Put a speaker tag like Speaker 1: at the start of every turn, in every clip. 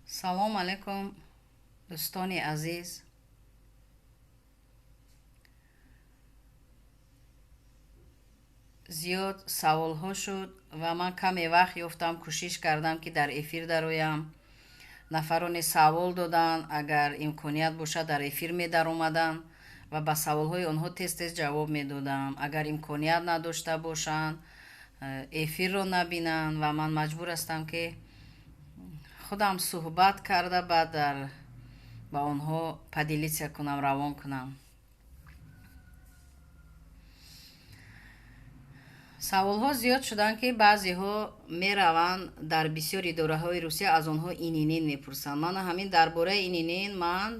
Speaker 1: Салом алейкум, дӯстони азиз. Зиёд саволҳо шуд ва ман каме вақт ёфтам, кӯшиш кардам, ки дар эфир дароям. Нафароне савол доданд, агар имконият бошад, дар эфир медаромадам ва ба саволҳои онҳо тез-тез ҷавоб медодам. Агар имконият надошта бошанд, эфирро набинанд ва ман маҷбур ҳастам, ки худам суҳбат карда, баъд ба онҳо поделиться кунам, равон кунам. Саволҳо зиёд шуданд, ки баъзеҳо мераванд дар бисёр идораҳои Русия, аз онҳо ИНН мепурсанд. Мана ҳамин дар бораи ИНН ман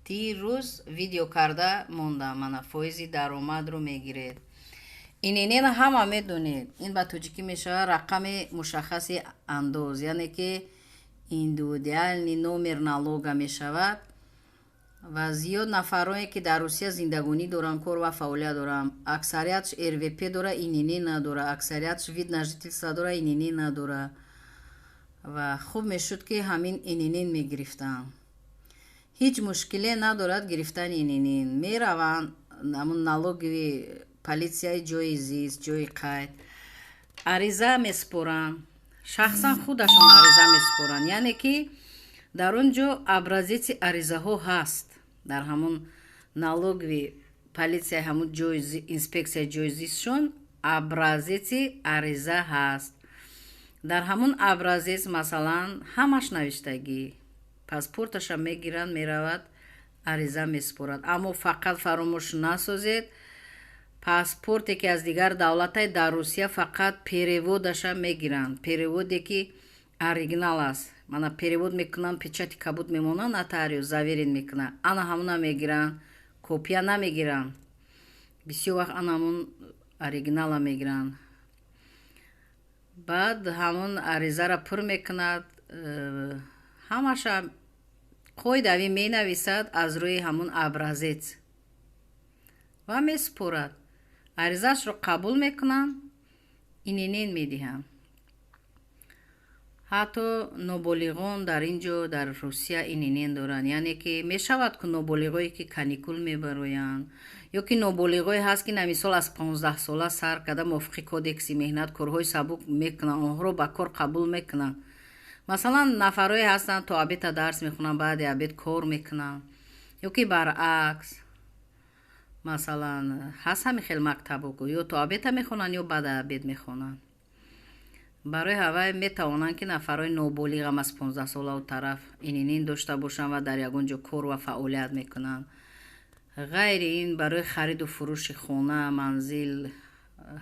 Speaker 1: дирӯз видео карда мондам. Мана фоизи даромадро мегиред. ИНН ҳама медонед, ин ба тоҷикӣ мешавад рақами мушаххаси андоз, яъне ки индивидуальный номер налога мешавад. Ва зиёд нафарое, ки дар Русия зиндагонӣ доранд, кор ва фаъолият доранд, аксариятш РВП дора, ИНН надора, аксариятш вид на жительство дора, ИНН надора. Ва хуб мешуд, ки ҳамин ИНН мегирифтанд. Ҳеҷ мушкиле надорад гирифтани ИНН. Мераванд ҳамун налоговый полицияи ҷои зист, ҷои қайд, ариза месупоранд, шахсан худашон ариза месупоранд, яъне ки дар он ҷо образец и аризаҳо ҳаст. Дар ҳамун налоговый полицияи ҳамун ҷои, инспексияи ҷои зистшон образец и ариза ҳаст. Дар ҳамун образец, масалан, ҳамаш навиштагӣ. Паспорташа мегиранд, меравад, ариза месупорад. Аммо фақат фаромӯш насозед, паспорте ки аз дигар давлатай, дар Русия фақат перевод аша мегиранд, перевод е ки оригинал аст. Мана перевод мекунанд, печати кабуд мемонанд, нотариус заверить мекунад, ана ҳамуна мегиранд, копия намегиранд. Бисёр вақт ана ҳамун оригинала мегиранд. Баъд ҳамун аризаро пур мекунад, ҳамаша қоидавӣ менависад аз рӯи ҳамун образец ва месупорад. Аризаашро қабул мекунанд, ИНН медиҳанд. Ҳатто ноболиғон дар ин ҷо, дар Русия, ИНН доранд. Яъне ки мешавад ку ноболиғое, ки каникул мебароянд, ё ки ноболиғое ҳаст, ки намисол аз 15-сола сар карда мувофиқи кодекси меҳнат корҳои сабук мекунанд, онҳоро ба кор қабул мекунанд. Масалан, нафарое ҳастанд, то обед а дарс мехонанд, баъди обед кор мекунанд, ё ки баръакс. Масалан, ҳаст ҳамин хел мактабо, ё то обед а мехонанд, ё баъди обед мехонанд. Барои ҳавай метавонанд, ки нафарҳои ноболиғам аз 15-солаву тараф ИНН дошта бошанд ва дар ягон ҷо кор ва фаъолият мекунанд. Ғайри ин, барои хариду фурӯши хона, манзил,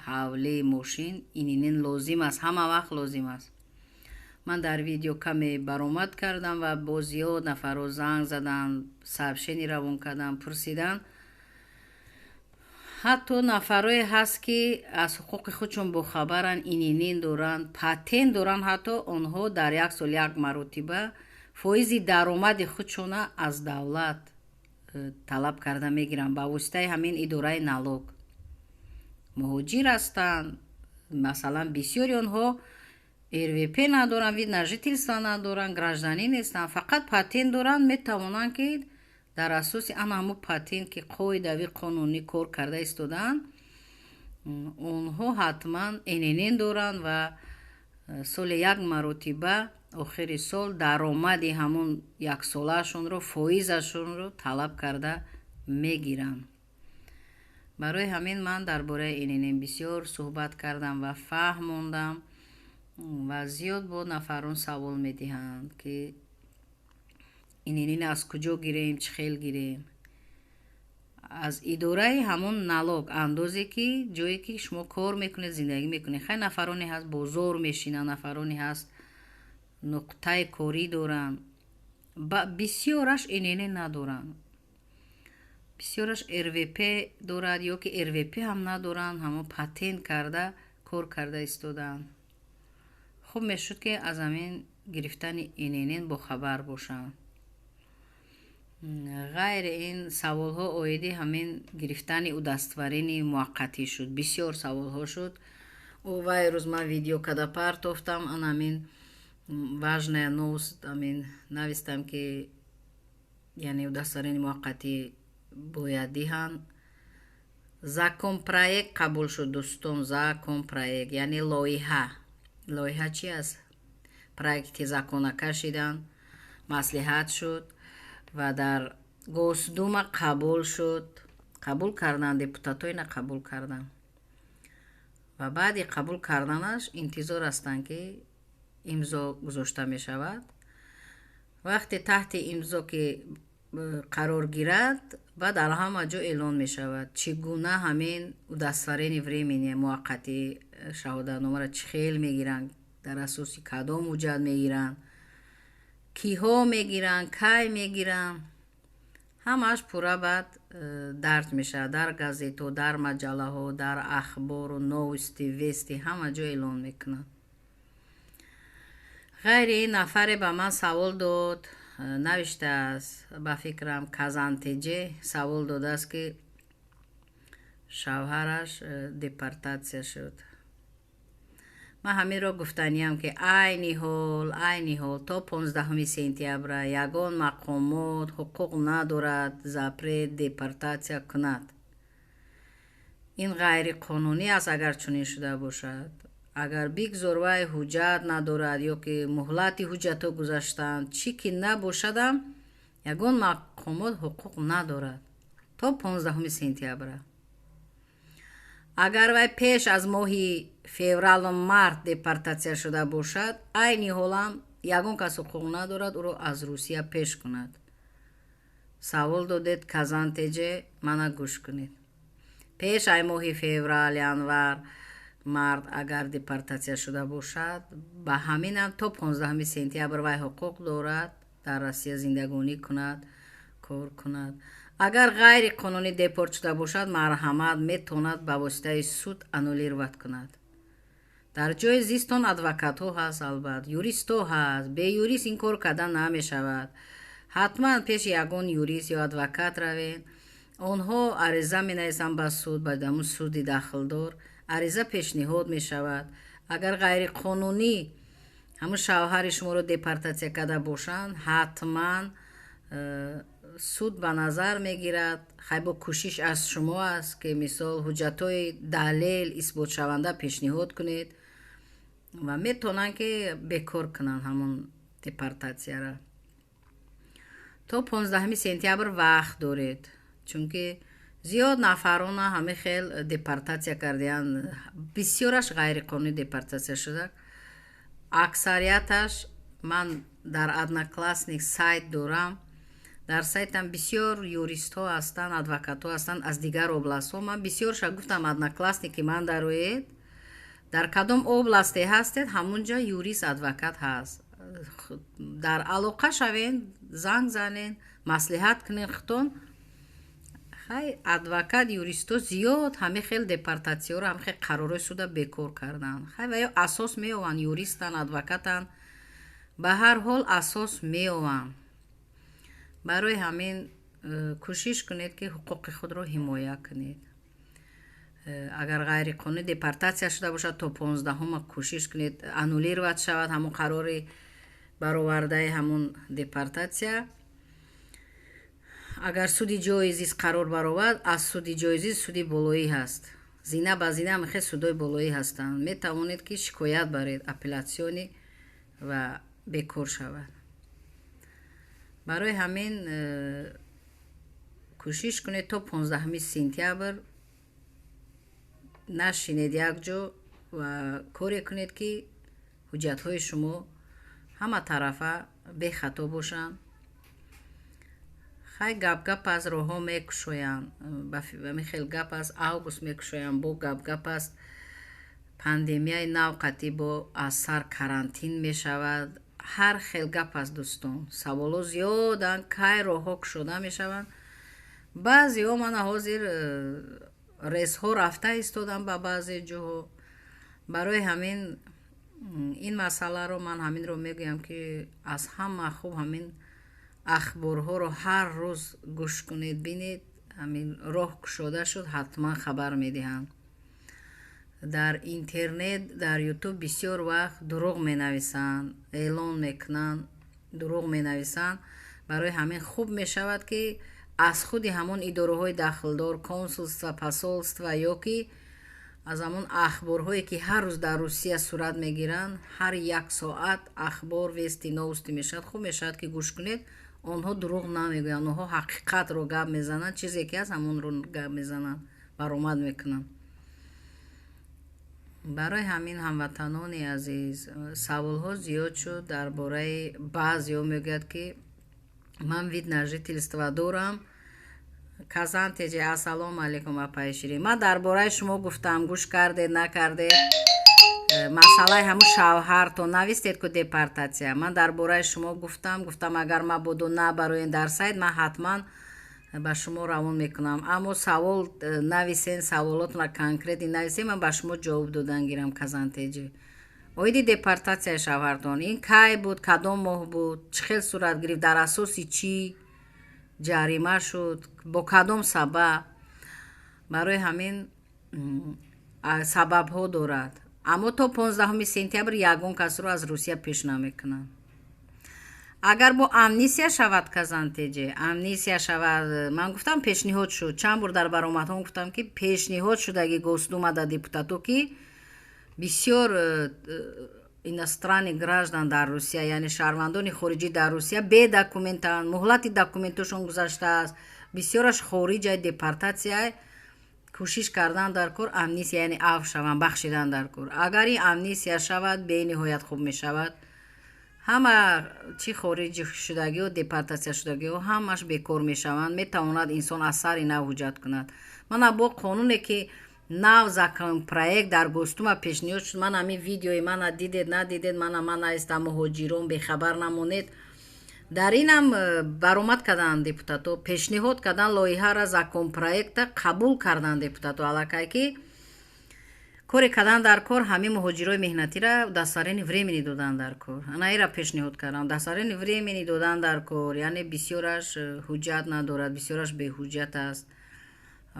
Speaker 1: ҳавлӣ, мошин ИНН лозим аст, ҳама вақт лозим аст. Ман дар видео каме баромад кардам ва бо зиёд нафарҳо занг заданд, сообщение равон карданд, пурсиданд. Ҳатто нафарое ҳаст, ки аз ҳуқуқи худшон бохабаранд, ИНН доранд, патент доранд, ҳатто онҳо дар як сол як маротиба фоизи даромади худшона аз давлат талаб карда мегиранд ба воситаи ҳамин идораи налог. Муҳоҷир ҳастанд, масалан, бисёри онҳо РВП надоранд, вид на жительство надоранд, гражданин нестанд, фақат патент доранд. Метавонанд, ки дар асоси ана ҳамун патент, ки қоидави қонунӣ кор карда истодаанд, онҳо ҳатман ИНН доранд ва соли як маротиба охири сол даромади ҳамун яксолаашонро, фоизашонро талаб карда мегиранд. Барои ҳамин ман дар бораи ИНН бисёр суҳбат кардам ва фаҳмондам. Ва зиёд бо нафарон савол медиҳанд, ки ИНН аз куҷо гирем, чӣ хел гирем. Аз идораи ҳамон налог, андозе, ки ҷое ки шумо кор мекунед, зиндагӣ мекунед. Хай, нафароне ҳаст, бозор мешинанд, нафароне ҳаст, нуқтаи корӣ доранд. Бисёраш ИНН надоранд, бисёраш РВП дорад ё ки РВП ҳам надоранд, ҳамон патент карда кор карда истодаанд. Хуб мешуд, ки аз ҳамин гирифтани ИНН бохабар бошанд. Ғайри ин, саволҳо оиди ҳамин гирифтани удостоверение муваққатӣ шуд. Бисёр саволҳо шуд. Вай рӯз ман видео када партофтам, ан ҳамин важная новость, ҳамин навистам, ки яъне удостоверение муваққатӣ бояд диҳанд. Законопроект қабул шуд, дӯстон. Законопроект, яъне лоиҳа. Лоиҳа чи аст? Проекти закона кашиданд, маслиҳат шуд ва дар Госдума қабул шуд. Қабул карданд, депутатҳо ина қабул карданд ва баъди қабул карданаш интизор ҳастанд, ки имзо гузошта мешавад. Вақте таҳти имзо ки қарор гирад, баъд дар ҳама ҷо эълон мешавад, чӣ гуна ҳамин удостоверение временное, муваққатӣ, шаҳодатномаро чӣ хел мегиранд, дар асоси кадом ҳуҷҷат мегиранд, киҳо мегиранд, кай мегиранд. Ҳамааш пурра баъд дарҷ мешавад дар газетҳо, дар маҷаллаҳо, дар ахбору новости, вести, ҳама ҷо эълон мекунанд. Ғайри ин, нафаре ба ман савол дод, навиштааст, ба фикрам, Казантеҷе савол додааст, ки шавҳараш депортатсия шуд. Ман ҳаминро гуфтаниям, ки айни ҳол то 15 сентябра ягон мақомот ҳуқуқ надорад запрет депортатсия кунад. Ин ғайриқонунӣ аст, агар чунин шуда бошад. Агар бигзор вай ҳуҷҷат надорад ё ки муҳлати ҳуҷҷатҳо гузаштаанд, чӣ ки набошадам, ягон мақомот ҳуқуқ надорад то 15 сентябра. Агар вай пеш аз моҳи февралу март депортатсия шуда бошад, айни ҳолам ягон кас ҳуқуқ надорад ӯро аз Русия пеш кунад. Савол додед, Казантеҷе, мана гӯш кунед. Пеш ай моҳи феврал, январ, март агар депортатсия шуда бошад, ба ҳаминам то 15 сентябр вай ҳуқуқ дорад дар Россия зиндагонӣ кунад, кор кунад. Агар ғайриқонунӣ депорт шуда бошад, марҳамат, метавонад ба воситаи суд аннулировать кунад. Дар ҷои зистон адвокатҳо ҳаст, албат, юристҳо ҳаст. Бе юрист ин кор карда намешавад. Ҳатман пеши ягон юрист ё адвокат равед. Онҳо ариза менависанд ба суд, ба ҳамун суди дахлдор ариза пешниҳод мешавад. Агар ғайриқонунӣ ҳамун шавҳари шуморо депортатсия карда бошанд, ҳатман суд ба назар мегирад. Хай, бо кӯшиш аз шумо аст, ки мисол ҳуҷҷатҳои далел исботшаванда пешниҳод кунед ва метавонанд, ки бекор кунанд ҳамун депортатсияро. То 15 сентябр вақт доред, чунки зиёд нафарона ҳамин хел депортатсия кардиянд. Бисёраш ғайриқонунӣ депортатсия шуда, аксарияташ. Ман дар Одноклассник сайт дорам. Дар сайтам бисёр юристҳо ҳастанд, адвокатҳо ҳастанд аз дигар областҳо. Ман бисёрша гуфтам: Одноклассники ман дароед, дар кадом областе ҳастед, ҳамунҷа юрист, адвокат ҳаст, дар алоқа шавен, занг занен, маслиҳат кунен худтон. Хай, адвокат, юристҳо зиёд ҳамин хел депортатсияро, ҳамин хел қарорҳои суда бекор карданд. Хай, ва ё асос меованд, юристанд, адвокатанд, ба ҳар ҳол асос меованд. Барои ҳамин кӯшиш кунед, ки ҳуқуқи худро ҳимоя кунед. Агар ғайриқонунӣ депортатсия шуда бошад, то 15-ума кӯшиш кунед, аннулировать шавад ҳамон қарори баровардаи ҳамун депортатсия. Агар суди ҷои зист қарор баровард, аз суди ҷои зист суди болоӣ ҳаст. Зина ба зина ҳамихел судҳои болоӣ ҳастанд. Метавонед, ки шикоят баред, апелляционный, ва бекор шавад. Барои ҳамин кӯшиш кунед, то 15 сентябр нашинед якҷо ва коре кунед, ки ҳуҷҷатҳои шумо ҳама тарафа бехато бошанд. Хай, гапгап аст, роҳҳо мекушоянд. Ҳамин хел гап аст, август мекушоянд. Бо гапгап аст, пандемияи нав қатъӣ бо аз сар карантин мешавад. Ҳар хел гап аст, дӯстон. Саволҳо зиёданд, кай роҳҳо кушода мешаванд. Баъзеҳо мана ҳозир рейсҳо рафта истоданд ба баъзе ҷоҳо. Барои ҳамин ин масъаларо ман ҳаминро мегӯям, ки аз ҳама хуб ҳамин Ахборҳоро ҳар рӯз гӯш кунед, бинед, ҳамин роҳ кушода шуд, ҳатман хабар медиҳанд. Дар интернет, дар Ютуб бисёр вақт дурӯғ менависанд, эълон мекунанд, дурӯғ менависанд. Барои ҳамин хуб мешавад, ки аз худи ҳамон идораҳои дахлдор, консулство, посольство ё ки аз ҳамон ахборҳое, ки ҳар рӯз дар Русия сурат мегиранд, ҳар як соат ахбор, вести, новости мешавад, хуб мешавад, ки гӯш кунед. Онҳо дурӯғ намегӯянд, онҳо ҳақиқатро гап мезананд, чизе ки ҳаст, ҳамонро гап мезананд, баромад мекунанд. Барои ҳамин, ҳамватанони азиз, саволҳо зиёд шуд дар бораи, баъзеҳо мегӯяд, ки ман вид на жительство дорам. Казантеҷи, ассалому алайкум, апаи Ширин. Ман дар бораи шумо гуфтам, гӯш кардед, накардед? Масъалаи ҳамун шавҳартон навистед ку, депортатсия. Ман дар бораи шумо гуфтам, гуфтам, агар мабодо набароен дар сайт, ман ҳатман ба шумо равон мекунам. Аммо савол нависен, саволотро конкретно нависен, ман ба шумо ҷавоб додан гирам. Казантеҷи, оиди депортатсияи шавҳартон, ин кай буд, кадом моҳ буд, чӣ хел сурат гирифт, дар асоси чӣ ҷарима шуд, бо кадом сабаб? Барои ҳамин сабабҳо дорад. Аммо то 15 сентябр ягон касро аз Русия пеш намекунанд. Агар бо амнистия шавад, Казантеҷе, амнистия шавад, ман гуфтам, пешниҳод шуд чанд бор дар баромадҳо, гуфтам, ки пешниҳод шудаги Госдума да депутато, ки бисёр иностранный граждан дар Русия, яъне шаҳрвандони хориҷӣ дар Русия бе документанд, муҳлати документошон гузаштааст, бисёраш хориҷай, депортатсияй, кӯшиш кардан дар кор амнистия, яъне афв шаванд, бахшидан дар кор. Агар ин амнистия шавад, бениҳоят хуб мешавад. Ҳама чӣ хориҷ шудагиҳо, депортатсия шудагиҳо, ҳамаш бекор мешаванд, метавонад инсон аз сари нав ҳуҷҷат кунад. Мана бо қонуне, ки нав законопроект дар Госдума пешниҳод шуд, ман ҳамин видеои мана дидед, надидед, мана ман навистам, муҳоҷирон, бехабар намонед. Дар инам баромад карданд депутатҳо, пешниҳод карданд лоиҳара, законопроекта қабул карданд депутатҳо аллакай, ки коре кардан дар кор, ҳамин муҳоҷирои меҳнатира удостоверение временный додан дар кор. Анаира пешниҳод кардам, удостоверение временный додан дар кор, яъне бисёраш ҳуҷҷат надорад, бисёраш беҳуҷҷат аст.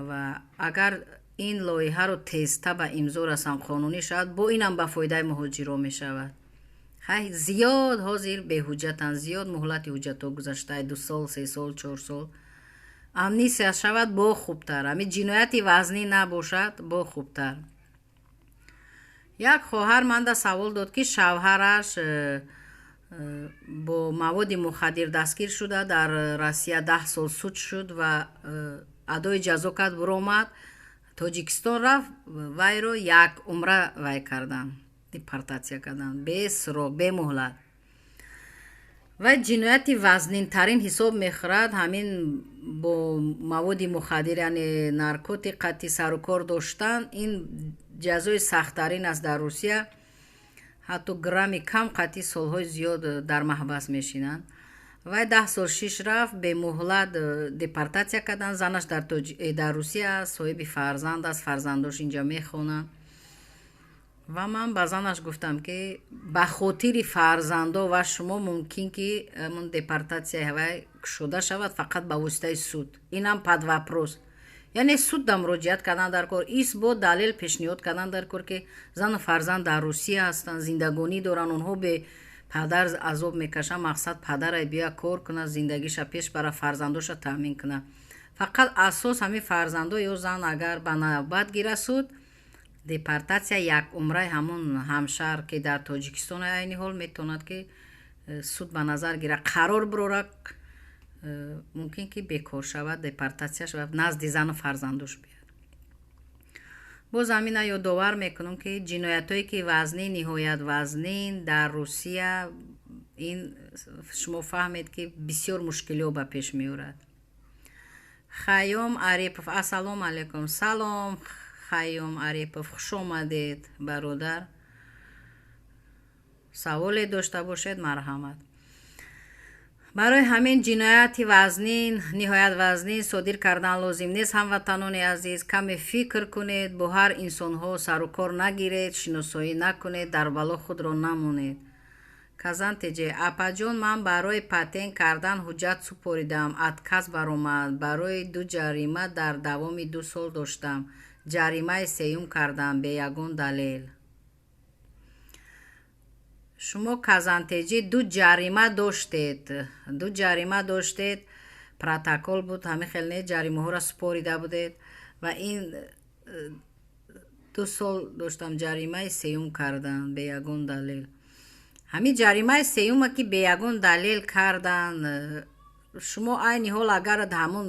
Speaker 1: Ва агар ин лоиҳаро тезта ба имзо расанд, қонунӣ шавад, бо инам ба фоидаи муҳоҷиро мешавад. Хай, зиёд ҳозир беҳуҷҷатанд, зиёд муҳлати ҳуҷҷатҳо гузаштаа, 2 сол, 3 сол, 4 сол. Амнистия шавад, бо хубтар. Ҳамин ҷинояти вазнӣ набошад, бо хубтар. Як хоҳар манда савол дод, ки шавҳараш бо маводи мухаддир дастгир шуда, дар Россия 10 сол суд шуд ва адои ҷазо кард, буромад, Тоҷикистон рафт. Вайро як умра вай карданд, депортатсия карданд, бе срок, бемуҳлат. Вай ҷинояти вазнинтарин ҳисоб мехӯрад, ҳамин бо маводи мухаддир, яъне наркотик қатъи сарукор доштан, ин ҷазои сахттарин аст дар Русия. Ҳатто грамми кам қатъи солҳои зиёд дар маҳбас мешинанд. Вай 10 сол шиш рафт, бемуҳлат депортатсия карданд. Занаш дар Русия аст, соҳиби фарзанд аст, фарзандош инҷа мехонанд. Ва ман ба занаш гуфтам, ки ба хотири фарзандо ва шумо мумкин ки ҳамун депортатсияи вай кушода шавад, фақат ба воситаи суд, инам под вопрос, яъне судда муроҷиат кардан дар кор, исбот, далел пешниҳод кардан дар кор, ки зану фарзанд дар Русия ҳастанд, зиндагонӣ доранд, онҳо бе падар азоб мекашанд. Мақсад, падарай бия кор кунад, зиндагиша пеш бара, фарзандоша таъмин кунад. Фақат асос ҳамин фарзандо ё зан агар ба навбат гирад суд, депортатсия як умраи ҳамон ҳамшаҳр, ки дар Тоҷикистон айни ҳол, метавонад, ки суд ба назар гирад, қарор бирорад, мумкин ки бекор шавад депортатсияш ва назди зану фарзандош биёяд. Боз ҳамина ёдовар мекунам, ки ҷиноятҳое, ки вазнин, ниҳоят вазнин дар Русия, ин шумо фаҳмед, ки бисёр мушкилиҳо ба пеш меорад. Хайём Арипов, ассалому алайкум. Салом, Хайём Арипов, хуш омадед, бародар. Саволе дошта бошед, марҳамат. Барои ҳамин ҷинояти вазнин, ниҳоят вазнин содир кардан лозим нест, ҳамватанони азиз. Каме фикр кунед, бо ҳар инсонҳо сарукор нагиред, шиносоӣ накунед, дар бало худро намонед. Казантеҷе, апаҷон, ман барои патент кардан ҳуҷҷат супоридам, отказ баромад. Барои ду ҷарима дар давоми 2 сол доштам. Ҷаримаи сеюм кардам бе ягон далел. Шумо, Казантеҷӣ, ду ҷарима доштед, ду ҷарима доштед, протокол буд, ҳамин хел не? Ҷаримаҳоро супорида будед ва ин 2 сол доштам, ҷаримаи сеюм кардан бе ягон далел. Ҳамин ҷаримаи сеюма, ки бе ягон далел кардан, шумо айни ҳол, агар ҳамон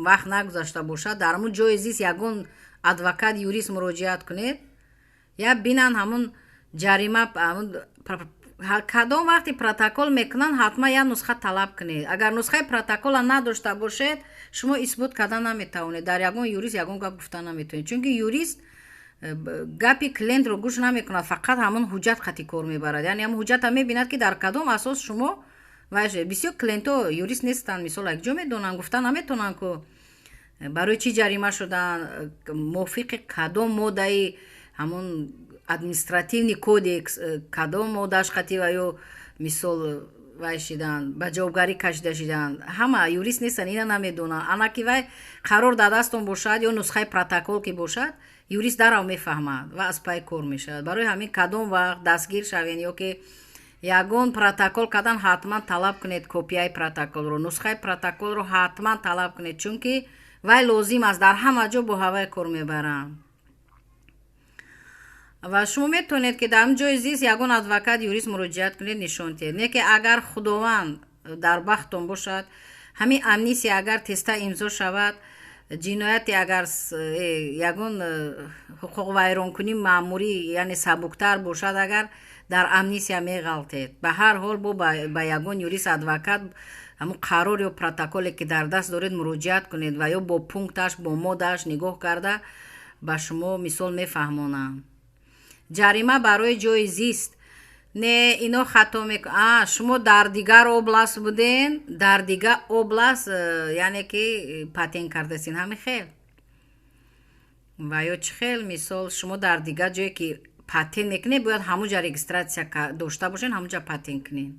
Speaker 1: вақт нагузашта бошад, дар ҳамон ҷои зист ягон адвокат, юрист муроҷиат кунед, я бинан ҳамон ҷарима. Кадом вақте протокол мекунанд, ҳатман як нусха талаб кунед. Агар нусхаи протокола надошта бошед, шумо исбот карда наметавонед, дар ягон юрист ягон гап гуфта наметавонед, чунки юрист гапи клиентро гӯш намекунад, фақат ҳамон ҳуҷҷат қати кор мебарад, яъне ҳамон ҳуҷҷата мебинад, ки дар кадом асос шумо. Бисёр клиентҳо юрист нестанд, мисол, якҷо медонанд, гуфта наметавонанд, ку барои чӣ ҷарима шуданд, мувофиқи кадом моддаи ҳамон административный кодекс, кадом моддааш қати ва ё, мисол, вай шидан, ба ҷавобгарӣ кашида шидан. Ҳама юрист нестанд, ина намедонанд. Ана ки вай қарор дар дастон бошад ё нусхаи протокол ки бошад, юрист дарав мефаҳмад ва аз пай кор мешавад. Барои ҳамин, кадом вақт дастгир шавен ё ки ягон протокол кардан, ҳатман талаб кунед копияи протоколро, нусхаи протоколро ҳатман талаб кунед, чунки вай лозим аст, дар ҳама ҷо бо ҳавай кор мебаранд. Ва шумо метавонед, ки дар ҳамин ҷои зист ягон адвокат, юрист муроҷиат кунед, нишон диҳед. Не ки агар Худованд дар бахтон бошад, ҳамин амнистия агар тезтар имзо шавад, ҷинояте агар ягон ҳуқуқвайронкунӣ маъмурӣ, яъне сабуктар бошад, агар дар амнистия меғалтед. Ба ҳар ҳол бо ба ягон юрист, адвокат ҳамун қарор ё протоколе, ки дар даст доред, муроҷиат кунед ва ё бо пункташ, бо моддааш нигоҳ карда, ба шумо, мисол, мефаҳмонанд. Ҷарима барои ҷои зист не, ино хато мек. А шумо дар дигар область буден, дар дигар область, яъне ки патент кардастин, ҳамин хел ва ё чӣ хел? Мисол, шумо дар дигар ҷое ки патент мекунед, бояд ҳамун ҷа регистрация дошта бошен, ҳамун ҷа патент кунед.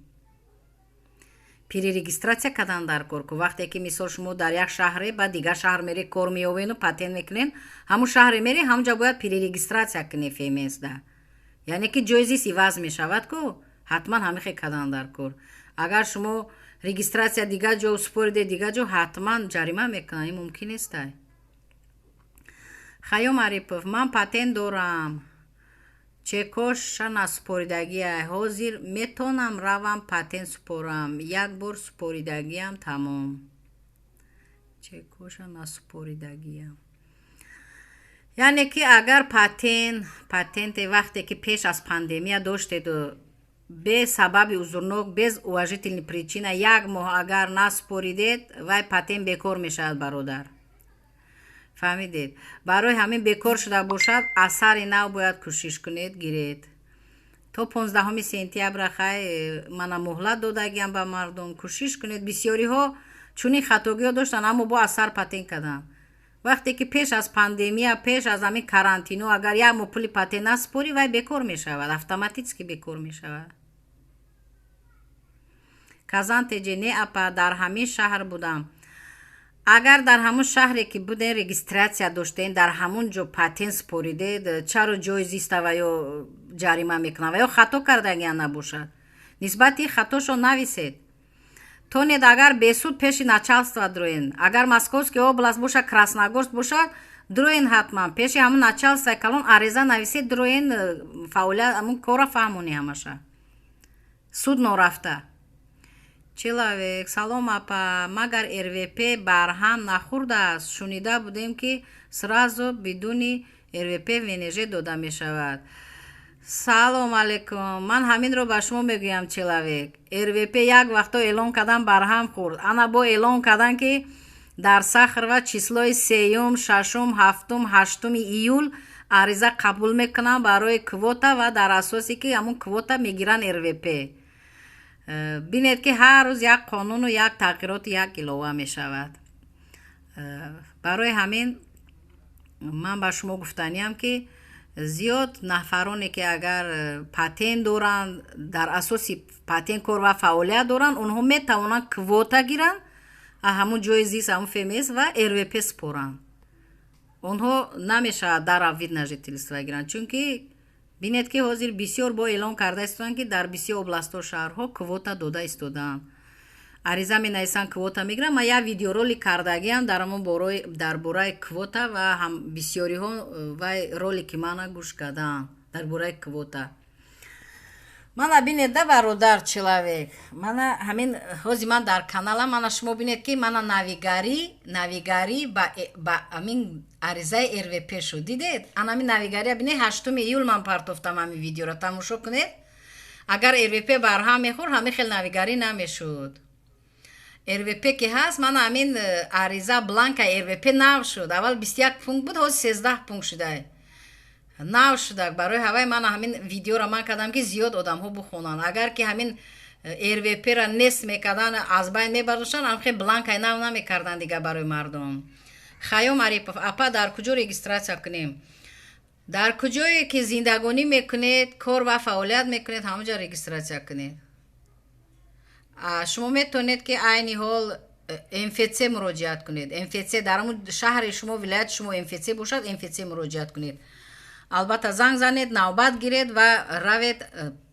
Speaker 1: Перерегистрация кардан дар кор ку. Вақте ки, мисол, шумо дар як шаҳре, баъд дигар шаҳр мере, кор меёвену патент мекунен, ҳамун шаҳре мере, ҳамун ҷа бояд перерегистрация кунед ФМС-да, яъне ки ҷои зист иваз мешавад ку, ҳатман ҳамин хел кардан дар кор. Агар шумо регистрация дигар ҷо супориде, дигар ҷо, ҳатман ҷарима мекунанд, ин мумкин нестай. Хайём Арипов, ман патент дорам, чекоша насупоридагиай, ҳозир метонам равам патент супорам? Як бор супоридагиам тамом. Чекоша насупоридагиам, яъне ки агар патенте вақте ки пеш аз пандемия доштеду бе сабаби узурнок, без уважительный причина, як моҳ агар насупоридед, вай патент бекор мешавад, бародар, фаҳмидед? Барои ҳамин бекор шуда бошад, аз сари нав бояд кӯшиш кунед, гиред. То 15 сентябра хай мана муҳлат додагиам ба мардум, кӯшиш кунед. Бисёриҳо чунин хатогиҳо доштанд, аммо бо аз сар патент карданд. Вақте ки пеш аз пандемия, пеш аз ҳамин карантино, агар як моҳ пули патент насупорӣ, вай бекор мешавад, автоматически бекор мешавад. Казантеҷе, не апа, дар ҳамин шаҳр будам. Агар дар ҳамун шаҳре ки буден, регистрация доштен, дар ҳамун ҷо патент супоридед, чаро ҷои зиста ва ё ҷарима мекунанд? Ва ё хато кардагиан набошад, нисбати хатошон нависед. Тонед агар бесуд пеши начальство дроен, агар Московский область бошад, Красногорск бошад, дроен, ҳатман пеши ҳамун начальствои калон ариза нависед, дроен, фаъолият, ҳамун кора фаҳмонӣ ҳамаша, суд норафта. Человек, салом апа, магар РВП барҳам нахӯрдааст? Шунида будем, ки сразу бидуни РВП ВНЖ дода мешавад. Салом алейкум, ман ҳаминро ба шумо мегӯям, человек. РВП як вақто эълон кардан, барҳам хӯрд. Ана бо эълон кардан, ки дар Сахарова числои сеюм, шашум, ҳафтум, 8 июл ариза қабул мекунам барои квота ва дар асосе ки ҳамун квота мегиранд РВП. Бинед, ки ҳар рӯз як қонуну як тағйироти, як илова мешавад. Барои ҳамин ман ба шумо гуфтаниям, ки Зиёд нафароне, ки агар патент доранд, дар асоси патент кор ва фаъолият доранд, онҳо метавонанд квота гиранд ҳамун ҷои зист, ҳамун ФМС ва РВП супоранд. Онҳо намешавад дар вид на жительство гиранд, чунки бинед, ки ҳозир бисёр бо эълон карда истоданд, ки дар бисёр областҳо, шаҳрҳо квота дода истодаанд. Ариза менависанд, квота мегиранд. Ман як видеоролик кардагиам дар ҳамон дар бораи квота ва бисёриҳо вай ролики мана гӯш кардаанд дар бораи квота. Мана бинед да, бародар человек, мана ҳамин ҳози ман дар каналам, мана шумо бинед, ки мана навигарӣ ба ҳамин аризаи РВП шуд. Дидед, ана ҳамин навигария бинед, 8 июл ман партофтам. Ҳамин видеоро тамошо кунед. Агар РВП барҳам мехӯрд, ҳамин хел навигарӣ намешуд. РВП ки ҳаст, мана ҳамин ариза, бланка РВП нав шуд. Аввал 21 пункт буд, ҳозир 13 пункт шуда, нав шуда. Барои ҳавай мана ҳамин видеоро ман кардам, ки зиёд одамҳо бухонанд. Агар ки ҳамин РВПра нест мекардан, аз байн мебардоштанд, ҳамхел бланкаи нав намекарданд дига барои мардум. Хайём Арипов: «Апа, дар куҷо регистрация кунем?» Дар куҷое ки зиндагонӣ мекунед, кор ва фаъолият мекунед, ҳамонҷо регистрация кунед. Шумо метавонед, ки айни ҳол МФЦ муроҷиат кунед. МФЦ дар ҳамун шаҳри шумо, вилояти шумо МФЦ бошад, МФЦ муроҷиат кунед. Албатта, занг занед, навбат гиред ва равед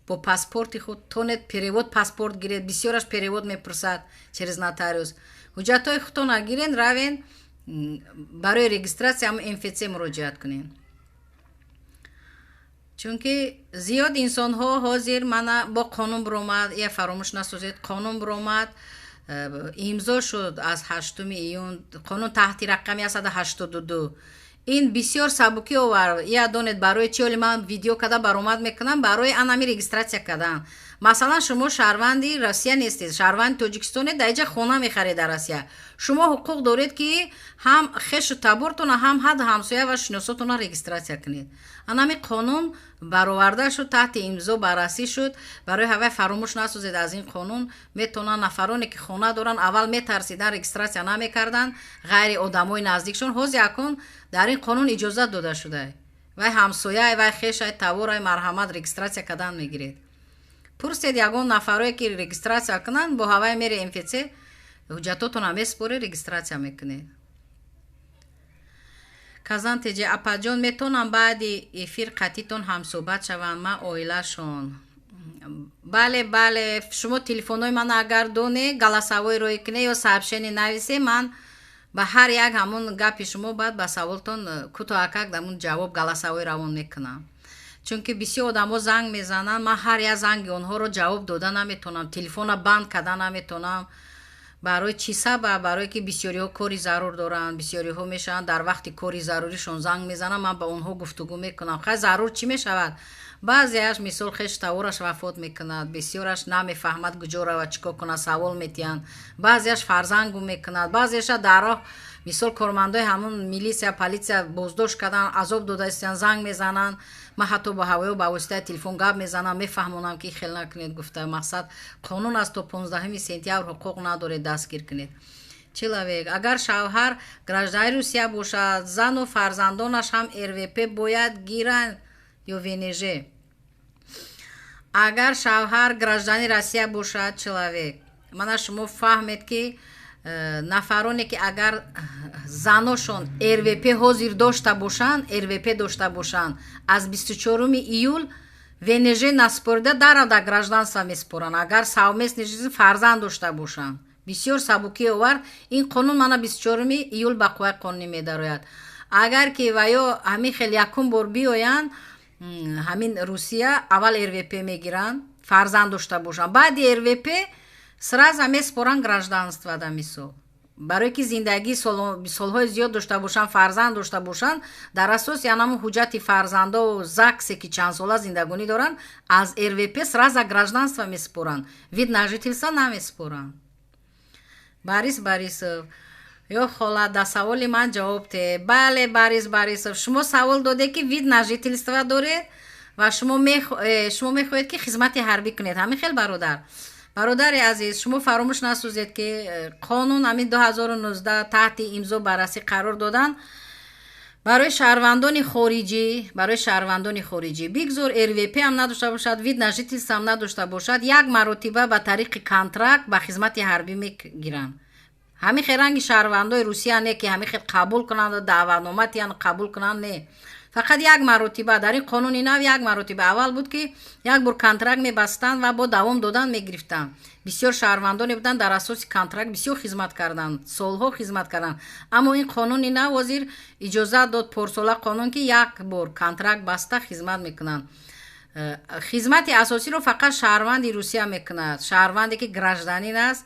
Speaker 1: бо паспорти худ, тонед перевод паспорт гиред. Бисёраш перевод мепурсад через нотариус. Ҳуҷҷатҳои худтона гирен, равен, барои регистрация ҳам МФЦ муроҷиат кунед, чунки зиёд инсонҳо ҳозир мана бо қонун биромад. Я фаромӯш насозед, қонун биромад, имзо шуд аз 8 июн, қонун таҳти рақами 182. Ин бисёр сабукӣ овард. Я донед барои чи оли ман видео када баромад мекунам? Барои анами регистрация кардан. Масалан, шумо шаҳрванди Россия нестед, шаҳрванди Тоҷикистонед, дар иҷа хона мехаред дар Россия. Шумо ҳуқуқ доред, ки ҳам хешу табортона, ҳам ҳад ҳамсоя ва шиносотона регистрация кунед. Анами қонун бароварда шуд, таҳти имзо баррасӣ шуд. Барои ҳавай фаромӯш насозед, аз ин қонун метавонанд нафароне, ки хона доранд, аввал метарсидан, регистрация намекарданд ғайри одамои наздикшон. Ҳозир акун дар ин қонун иҷозат дода шуда: вай ҳамсояй, вай хешай, таворай, марҳамат, регистрация кардан мегиред. Пурсед ягон нафарое, ки регистрация кунанд, бо ҳавай мере МФЦ, ҳуҷҷатотона месупоред, регистрация мекунед. Казан теҷе: «Апаҷон, метавонам баъди эфир қатитон ҳамсӯҳбат шавам? Ман оилашон». Бале, шумо телефонҳои мана агар доне, голосовой рӯй куне ё сообщение нависе, ман ба ҳар як ҳамун гапи шумо баъд ба саволтон кӯтоҳакак дамун ҷавоб голосовой равон мекунам, чунки бисёр одамо занг мезананд, ман ҳар як занги онҳоро ҷавоб дода наметавонам, телефона банд карда наметавонам. Барои чӣ сабаб? Барое ки бисёриҳо кори зарур доранд, бисёриҳо мешаванд, дар вақти кори заруришон занг мезананд, ман ба онҳо гуфтугӯ мекунам. Хай, зарур чӣ мешавад? Баъзеаш, мисол, хеш тавораш вафот мекунад, бисёраш намефаҳмад куҷо равад, чӣ кор кунад, савол метиҳанд. Баъзеаш фарзанд гум мекунад, баъзеаша дар роҳ, мисол, кормандои ҳамун милисия, полиция боздошт кардан, азоб дода истанд, занг мезананд. Ман ҳатто бо ҳавоё ба воситаи телефон гап мезанам, мефаҳмонам, ки хел накунед гуфта. Мақсад, қонун аст, то 15 сентябр ҳуқуқ надоред дастгир кунед. Человек: «Агар шавҳар гражданини Русия бошад, зану фарзандонаш ҳам РВП бояд гиранд ё ВНЖ?» Агар шавҳар гражданини Россия бошад, человек, мана шумо фаҳмед, ки нафароне, ки агар заношон РВП ҳозир дошта бошанд, РВП дошта бошанд, аз 24 июл ВНЖ насупорида дарада гражданство месупоранд. Агар совместный жизнь, фарзанд дошта бошанд, бисёр сабукӣ овард ин қонун. Мана 24 июл ба қувваи қонунӣ медарояд. Агар ки ва ё ҳамин хел якум бор биёянд ҳамин Русия, аввал РВП мегиранд, фарзанд дошта бошанд, баъди РВП сразу месупоранд гражданство. Да, мисол, барое ки зиндагии солҳои зиёд дошта бошанд, фарзанд дошта бошанд, дар асоси анамун ҳуҷҷати фарзандо, ЗАГСе ки чандсола зиндагонӣ доранд, аз РВП сразу гражданство месупоранд, вид на жительство намесупоранд. Борис Борисов: «Ё хола, да саволи ман ҷавоб те». Бале, Борис Борисов, шумо савол доде, ки вид на жительство доред ва шумо мехоҳед, ки хизмати ҳарбӣ кунед. Ҳамин хел, бародар. Бародари азиз, шумо фаромӯш насозед, ки қонун ҳамин 2019 таҳти имзо баррасӣ қарор доданд. Барои шаҳрвандони хориҷӣ, барои шаҳрвандони хориҷӣ, бигзор РВП ҳам надошта бошад, вид на жительство ҳам надошта бошад, як маротиба ба тариқи контракт ба хизмати ҳарбӣ мегиранд. Ҳамин хел ранги шаҳрвандои Русия не, ки ҳамин хел қабул кунанд, даъватнома тиҳанд, қабул кунанд, не. Фақат як маротиба. Дар ин қонуни нав як маротиба. Аввал буд, ки як бор контракт мебастанд ва бо давом додан мегирифтанд. Бисёр шаҳрвандоне буданд, дар асоси контракт бисёр хизмат карданд, солҳо хизмат карданд. Аммо ин қонуни нав ҳозир иҷозат дод, порсола қонун, ки як бор контракт баста хизмат мекунанд. Хизмати асосиро фақат шаҳрванди Русия мекунад. Шаҳрванде ки гражданин аст,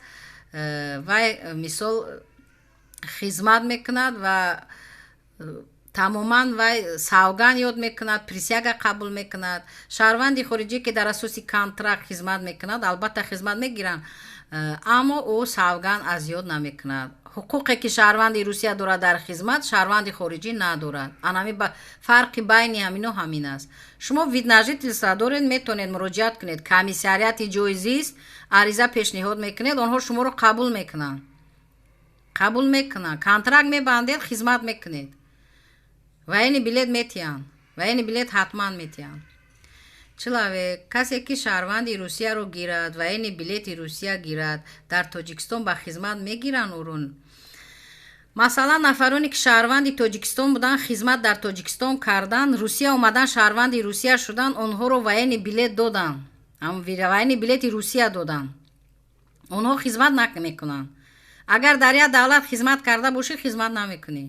Speaker 1: вай, мисол, хизмат мекунад ва тамоман вай савган ёд мекунад, присяга қабул мекунад. Шаҳрванди хориҷӣ, ки дар асоси контракт хизмат мекунад, албатта, хизмат мегиранд, аммо ӯ савган аз ёд намекунад. Ҳуқуқе ки шаҳрванди Русия дорад дар хизмат, шаҳрванди хориҷӣ надорад. Анами фарқи байни ҳамино ҳамин аст. Шумо вид на жительство доред, метавонед муроҷиат кунед комиссариати ҷои зист, ариза пешниҳод мекунед, онҳо шуморо қабул мекунанд, қабул мекунанд. Контракт мебандед, хизмат мекунед, военный билет метиҳанд, военный билет ҳатман метиҳанд. Человек, касе ки шаҳрванди Русияро гирад, военный билети Русия гирад, дар Тоҷикистон ба хизмат мегиранд ӯро? Масалан, нафароне ки шаҳрванди Тоҷикистон буданд, хизмат дар Тоҷикистон карданд, Русия омадан, шаҳрванди Русия шуданд, онҳоро военный билет доданд, военный билети Русия доданд, онҳо хизмат намекунанд. Агар дар як давлат хизмат карда бошӣ, хизмат намекунӣ,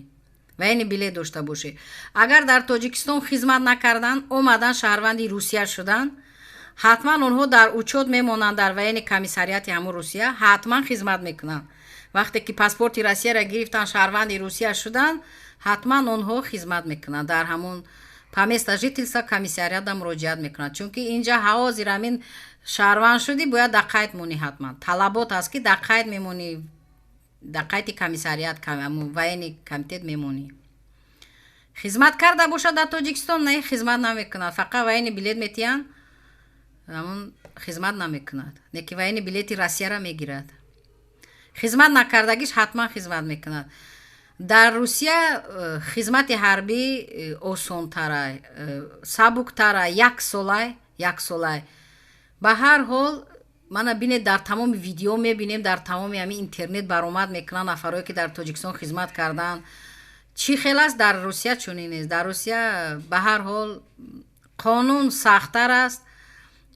Speaker 1: военный билет дошта бошӣ. Агар дар Тоҷикистон хизмат накарданд, омадан, шаҳрванди Русия шуданд, ҳатман онҳо дар учёт мемонанд дар военный комиссариати ҳамун Русия, ҳатман хизмат мекунанд. Вақте ки паспорти Россияро гирифтанд, шаҳрванди Русия шуданд, ҳатман онҳо хизмат мекунанд. Дар ҳамун по месту жительства комиссариата муроҷиат мекунанд, чунки инҷа ҳозир ҳамин шаҳрванд шудӣ, бояд дар қайд монӣ. Ҳатман талабот аст, ки дар қайд мемонӣ, дар қайди комиссариат, военный комитет мемонӣ. Хизмат карда бошад дар Тоҷикистон, не, хизмат намекунад. Фақат военный билет метиҳанд, ҳамун хизмат намекунад, не ки военный билети Россияра мегирад. Хизмат накардагиш ҳатман хизмат мекунад. Дар Русия хизмати ҳарбӣ осонтарай, сабуктарай, як солай, як солай. Ба ҳар ҳол, мана бинед, дар тамоми видео мебинем, дар тамоми ҳамин интернет баромад мекунанд нафарое ки дар Тоҷикистон хизмат карданд, чӣ хел аст. Дар Русия чунин нест. Дар Русия ба ҳар ҳол қонун сахттар аст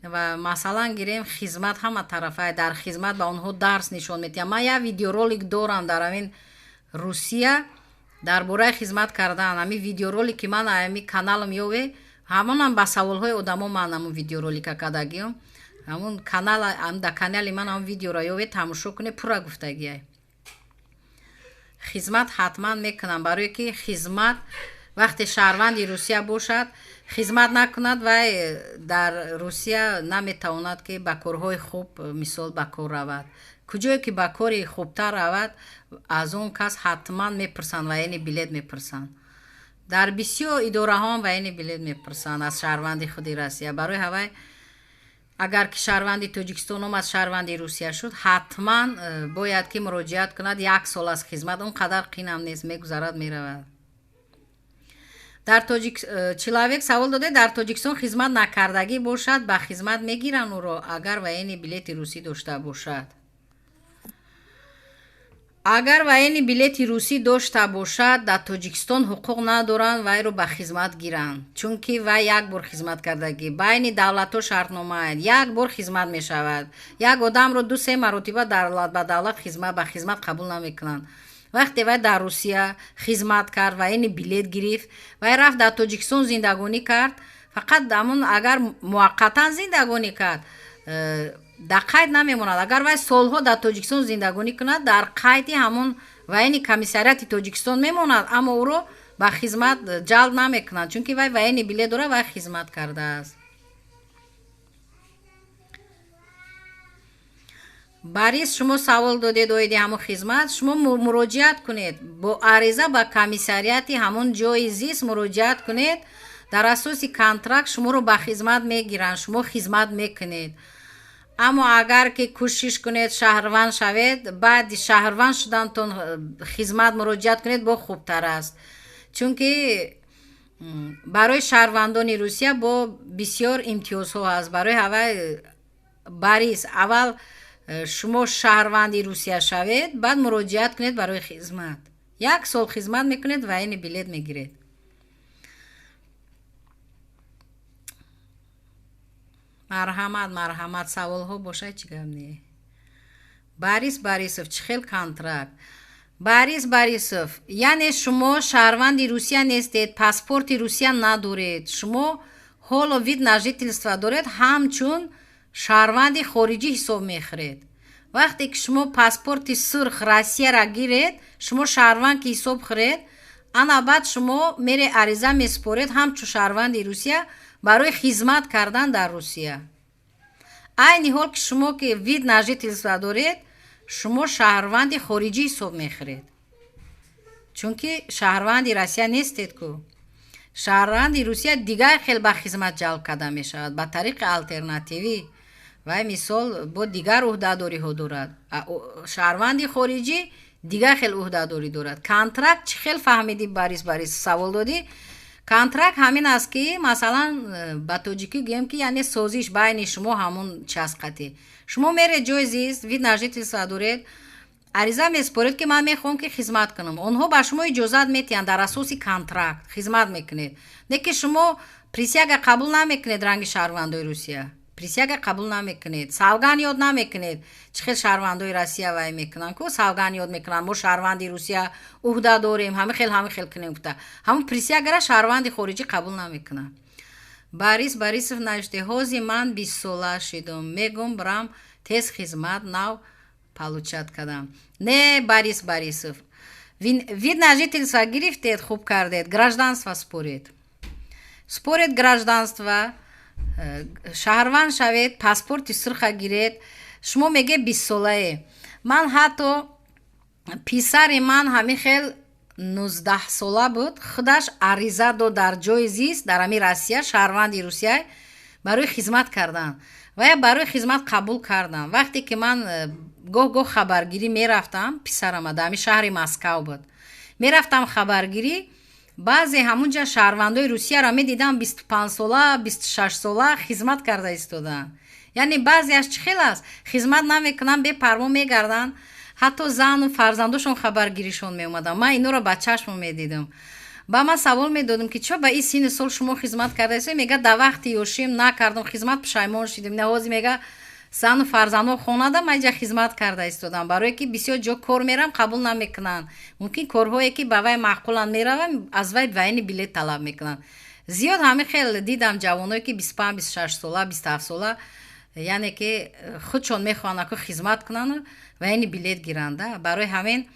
Speaker 1: ва, масалан, гирем, хизмат ҳама тарафа. Дар хизмат ба онҳо дарс нишон медиҳам. Ман як видеоролик дорам дар ҳамин Русия дар бораи хизмат кардан. Ҳамин видеоролики ман ҳами каналам ёве, ҳамонам ба саволҳои одамо ман ҳамун видеоролика кардагиам. Ҳамун канал, дар канали ман ҳамун видеоро ёве, тамошо кунед, пурра гуфтагиай. Хизмат ҳатман мекунам, барое ки хизмат, вақте шаҳрванди Русия бошад, хизмат накунад, вай дар Русия наметавонад, ки ба корҳои хуб, мисол, ба кор равад. Куҷое ки ба кори хубтар равад, аз он кас ҳатман мепурсанд, военный билет мепурсанд. Дар бисёр идораҳоам военный билет мепурсанд аз шаҳрванди худи Россия. Барои ҳавай, агар ки шаҳрванди Тоҷикистон омад, шаҳрванди Русия шуд, ҳатман бояд ки муроҷиат кунад. Як сол аз хизмат, он қадар қинам нест, мегузарад, меравад. Дар тоҷик человек савол доде: дар Тоҷикистон хизмат накардагӣ бошад, ба хизмат мегиранд ӯро, агар военный билети русӣ дошта бошад? Агар военный билети русӣ дошта бошад, дар Тоҷикистон ҳуқуқ надоранд вайро ба хизмат гиранд, чунки вай як бор хизмат кардагӣ. Байни давлатҳо шартномаанд, як бор хизмат мешавад. Як одамро ду се маротиба давлат ба давлат ба хизмат қабул намекунанд. Вақте вай дар Русия хизмат кард, военный билет гирифт, вай рафт, дар Тоҷикистон зиндагонӣ кард, фақат ҳамун агар муваққатан зиндагонӣ кард, дар қайд намемонад. Агар вай солҳо дар Тоҷикистон зиндагонӣ кунад, дар қайди ҳамон военный комиссариати Тоҷикистон мемонад, аммо ӯро ба хизмат ҷалб намекунанд, чунки вай военный билет дорад, вай хизмат кардааст. Борис, шумо савол додед оиди ҳамон хизмат. Шумо муроҷиат кунед бо ариза, ба комиссариати ҳамон ҷои зист муроҷиат кунед. Дар асоси контракт шуморо ба хизмат мегиранд, шумо хизмат мекунед. Аммо агар ки кӯшиш кунед, шаҳрванд шавед, баъди шаҳрванд шудантон хизмат муроҷиат кунед, бо хубтар аст. Чунки барои шаҳрвандони Русия бо бисёр имтиёзҳо ҳаст. Барои ҳавай, Борис, аввал шумо шаҳрванди Русия шавед, баъд муроҷиат кунед барои хизмат. Як сол хизмат мекунед, военный билет мегиред. Марҳамат, марҳамат, саволҳо бошад, чӣ гап не. Борис Борисов, чӣ хел контракт? Борис Борисов, яъне шумо шаҳрванди Русия нестед, паспорти Русия надоред, шумо ҳоло вид на жительство доред, ҳамчун шаҳрванди хориҷӣ ҳисоб мехӯред. Вақте ки шумо паспорти сурх Россияра гиред, шумо шаҳрванд ки ҳисоб хӯред, ана баъд шумо мере ариза месупоред ҳамчун шаҳрванди Русия барои хизмат кардан дар Русия. Айни ҳол ки шумо ки вид на жительство доред, шумо шаҳрванди хориҷӣ ҳисоб мехӯред, чунки шаҳрванди Россия нестед ку. Шаҳрванди Русия дигар хел ба хизмат ҷалб карда мешавад, ба тариқи алтернативӣ. Вай мисол бо дигар ӯҳдадориҳо дорад. Шаҳрванди хориҷӣ дигар хел ӯҳдадорӣ дорад. Контракт чӣ хел фаҳмидӣ, Борис Борис, савол додӣ? Контракт ҳамин аст ки, масалан, ба тоҷикӣ гӯем ки яъне созиш байни шумо ҳамун часқатӣ. Шумо меред ҷои зист, вид на жительство доред, ариза месупоред ки ман мехоҳам ки хизмат кунам. Онҳо ба шумо иҷозат метиҳанд дар асоси контракт хизмат мекунед. Не ки шумо присяга қабул намекунед ранги шаҳрвандои Русия. Присяга қабул намекунед, савган ёд намекунед. Чӣ хел шаҳрвандои Россия вай мекунанд ку, савган ёд мекунанд, мо шаҳрванди Русия ӯҳда дорем, ҳама хел ҳама хел кунем гуфта. Ҳамун присягара шаҳрванди хориҷӣ қабул намекунанд. Борис Борисов навиште: ҳози ман 20 сола шидум, мегум брам тез хизмат нав получать кардам. Не, Борис Борисов, вид на жительство гирифтед, хуб кардед, гражданство според. Според гражданство, шаҳрванд шавед, паспорти сурха гиред. Шумо меге 20 солае. Ман ҳатто писари ман ҳамин хел 19 сола буд, худаш ариза дод дар ҷои зист, дар ҳамин Россия, шаҳрванди Русия, барои хизмат кардан. Ва барои хизмат қабул кардам. Вақте ки ман гоҳ-гоҳ хабаргирӣ мерафтам, писарама дар ҳамин шаҳри Москав буд. Мерафтам хабаргирӣ, баъзе ҳамунҷа шаҳрвандои Русияро медидам 25 сола, 26 сола хизмат карда истодаанд. Яъне баъзеаш чӣ хел аст? Хизмат намекунанд, бепарво мегарданд. Ҳатто зану фарзандошон хабаргиришон меомаданд. Ман инора ба чашмам медидам. Ба ман савол медодам ки чо ба ин синни сол шумо хизмат карда истед? Мега дар вақти ёшим накардам хизмат, пушаймон шидем. Не, ҳозир мега зану фарзандҳо хонада ман инҷа хизмат карда истодам. Барое ки бисёр ҷо кор мерам, қабул намекунанд. Мумкин корҳое ки ба вай маъқуланд меравам, аз вай военный билет талаб мекунанд. Зиёд ҳамин хел дидам ҷавоное ки 25, 26 сола, 27 сола, яъне ки худшон мехоҳанд ако хизмат кунанд, военный билет гиранд. Барои ҳамин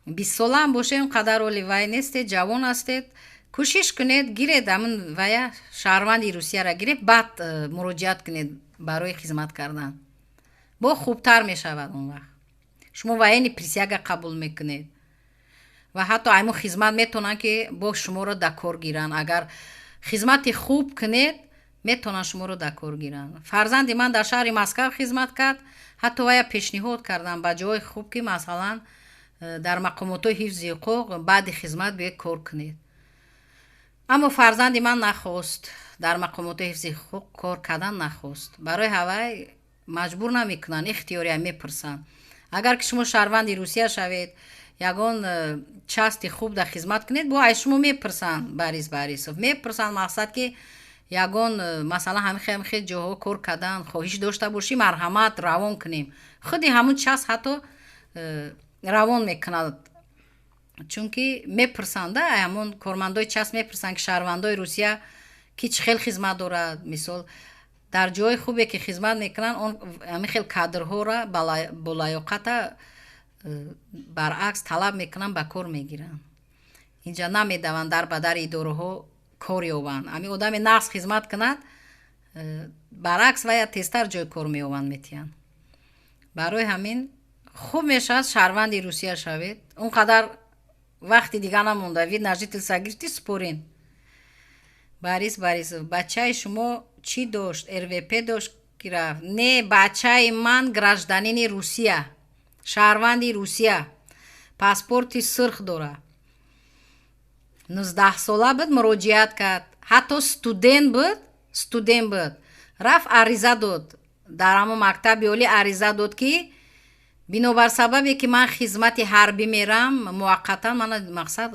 Speaker 1: 20 солаам бошед, он қадар оли вай нестед, ҷавон ҳастед. Кӯшиш кунед, гиред ҳамин вая шаҳрванди Русияро гиред, баъд муроҷиат кунед барои хизмат кардан. Бо хубтар мешавад он вақт. Шумо военный присяга қабул мекунед ва ҳатто аймон хизмат метавонанд ки бо шуморо дар кор гиранд. Агар хизмати хуб кунед, метавонанд шуморо дар кор гиранд. Фарзанди ман дар шаҳри Москав хизмат кард, ҳатто вая пешниҳод кардам ба ҷои хуб ки масалан дар мақомотҳои ҳифзи ҳуқуқ баъди хизмат биёед кор кунед. Аммо фарзанди ман нахост, дар мақомотҳои ҳифзи ҳуқуқ кор кардан нахост. Барои ҳавай маҷбур намекунанд, ихтиёрия мепурсанд. Агар ки шумо шаҳрванди Русия шавед, ягон части хуб дар хизмат кунед, бо ай шумо мепурсанд, Борис Борисов. Мепурсанд, мақсад ки ягон масалан ҳамин хел хел ҷоҳо кор кардан хоҳиш дошта бошӣ, марҳамат, равон кунем. Худи ҳамун часть ҳатто равон мекунад, чунки мепурсанд, ҳамон кормандои часть мепурсанд ки шаҳрвандои Русия ки чӣ хел хизмат дорад. Мисол дар ҷои хубе ки хизмат мекунанд, он ҳамин хел кадрҳоро болаёқата баръакс талаб мекунанд, ба кор мегиранд. Инҷа намедаванд дар ба дари идораҳо кор ёбанд. Ҳамин одаме нағз хизмат кунад, баръакс вая тезтар ҷои кор меёбанд, метиҳанд. Барои ҳамин хуб мешавад шаҳрванди Русия шавед. Он қадар вақти дига намонда, вид на жительство гирифтӣ, спорин. Борис Борисов, бачаи шумо чӣ дошт? РВП дошт ки рафт? Не, бачаи ман гражданини Русия, шаҳрванди Русия, паспорти сурх дорад. 19 сола буд, муроҷиат кард. Ҳатто студент буд, студент буд. Рафт, ариза дод. Дар ҳамон мактаби олӣ ариза дод, ки бинобар сабабе ки ман хизмати ҳарбӣ мерам, муваққатан мана мақсад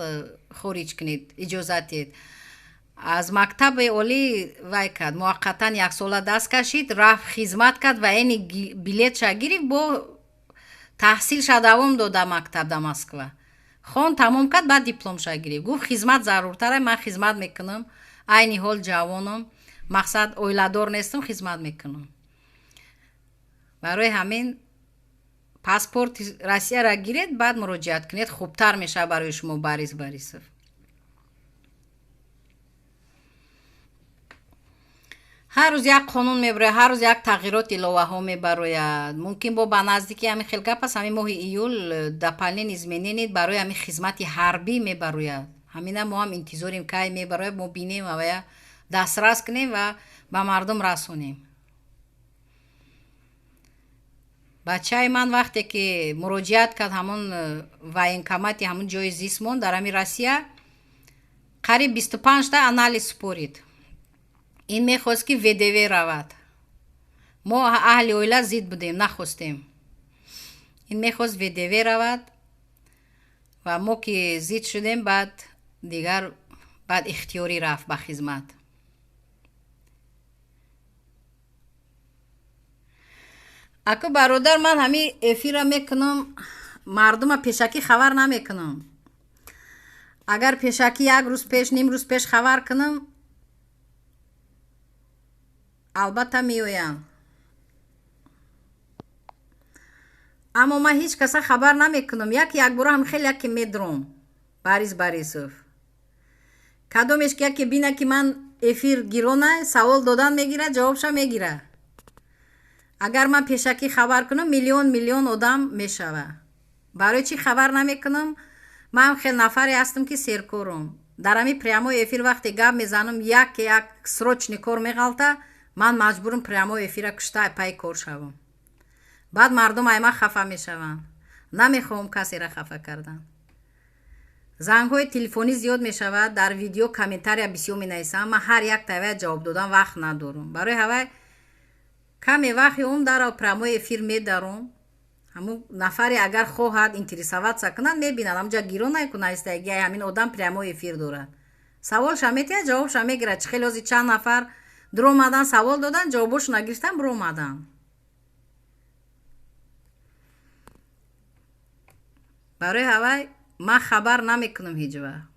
Speaker 1: хориҷ кунед, иҷозат диҳед. Аз мактаби олӣ вай кард, муваққатан яксола даст кашид, рафт, хизмат кард ва эни билетша гирифт, бо таҳсилша давом дод дар мактаб дар Москва. Хон, тамом кард, баъд дипломша гирифт. Гуфт, хизмат заруртара, ман хизмат мекунам, айни ҳол ҷавонам, мақсад оиладор нестам, хизмат мекунам. Барои ҳамин паспорти Россияро гиред, баъд муроҷиат кунед, хубтар мешавад барои шумо, Борис Борисов. Ҳар рӯз як қонун мебарояд, ҳар рӯз як тағйирот, иловаҳо мебарояд. Мумкин бо ба наздики ҳамин хел гап аст, ҳамин моҳи июл дополнительные изменения барои ҳамин хизмати ҳарбӣ мебарояд. Ҳамина мо ҳам интизорем, кай мебарояд, мо бинем ва я дастрас кунем ва ба мардум расонем. Бачаи ман вақте ки муроҷиат кард, ҳамон военкомати ҳамон ҷои зистмон дар ҳамин Россия қариб 25та анализ супорид. Ин мехост, ки ВДВ равад. Мо аҳли оила зид будем, нахостем. Ин мехост ВДВ равад ва мо ки зид шудем, баъд дигар баъд ихтиёрӣ рафт ба хизмат. Аку бародар, ман ҳамин эфирра мекунам, мардума пешакӣ хабар намекунам. Агар пешакӣ як рӯз пеш, ним рӯз пеш хабар кунам, албатта меоянд. Аммо ман ҳеҷ каса хабар намекунам. Як якбора ҳам хеле яке медром. Борис Борисов, кадомеш ки яке бина, ки ман эфир гирона, савол додан мегирад, ҷавобша мегирад. Агар ман пешакӣ хабар кунам, миллион миллион одам мешавад. Барои чӣ хабар намекунам? Ман хел нафаре ҳастам, ки серкорум. Дар ҳамин прямой эфир вақте гап мезанам, яке як срочный кор меғалта, ман маҷбурам прямой эфира кушта пай кор шавам. Баъд мардум ай ман хафа мешаванд. Намехоҳам касеро хафа кардан. Зангҳои телефонӣ зиёд мешавад, дар видео комментария бисёр менависам, ман ҳар як тавая ҷавоб додан вақт надорам. Барои ҳавай каме вақт ём, дар прямой эфир медаром. Ҳамун нафаре агар хоҳад интересоваться кунад, мебинад, ҳамунҷа гиро накунад, ҳамин одам прямой эфир дорад, саволша метиҳад, ҷавобша мегирад. Чӣ хеле ҳозир чанд нафар дуромадан, савол додан, ҷавобошона гирифтан, биромадан. Барои ҳавай ман хабар намекунам ҳеҷ вақт,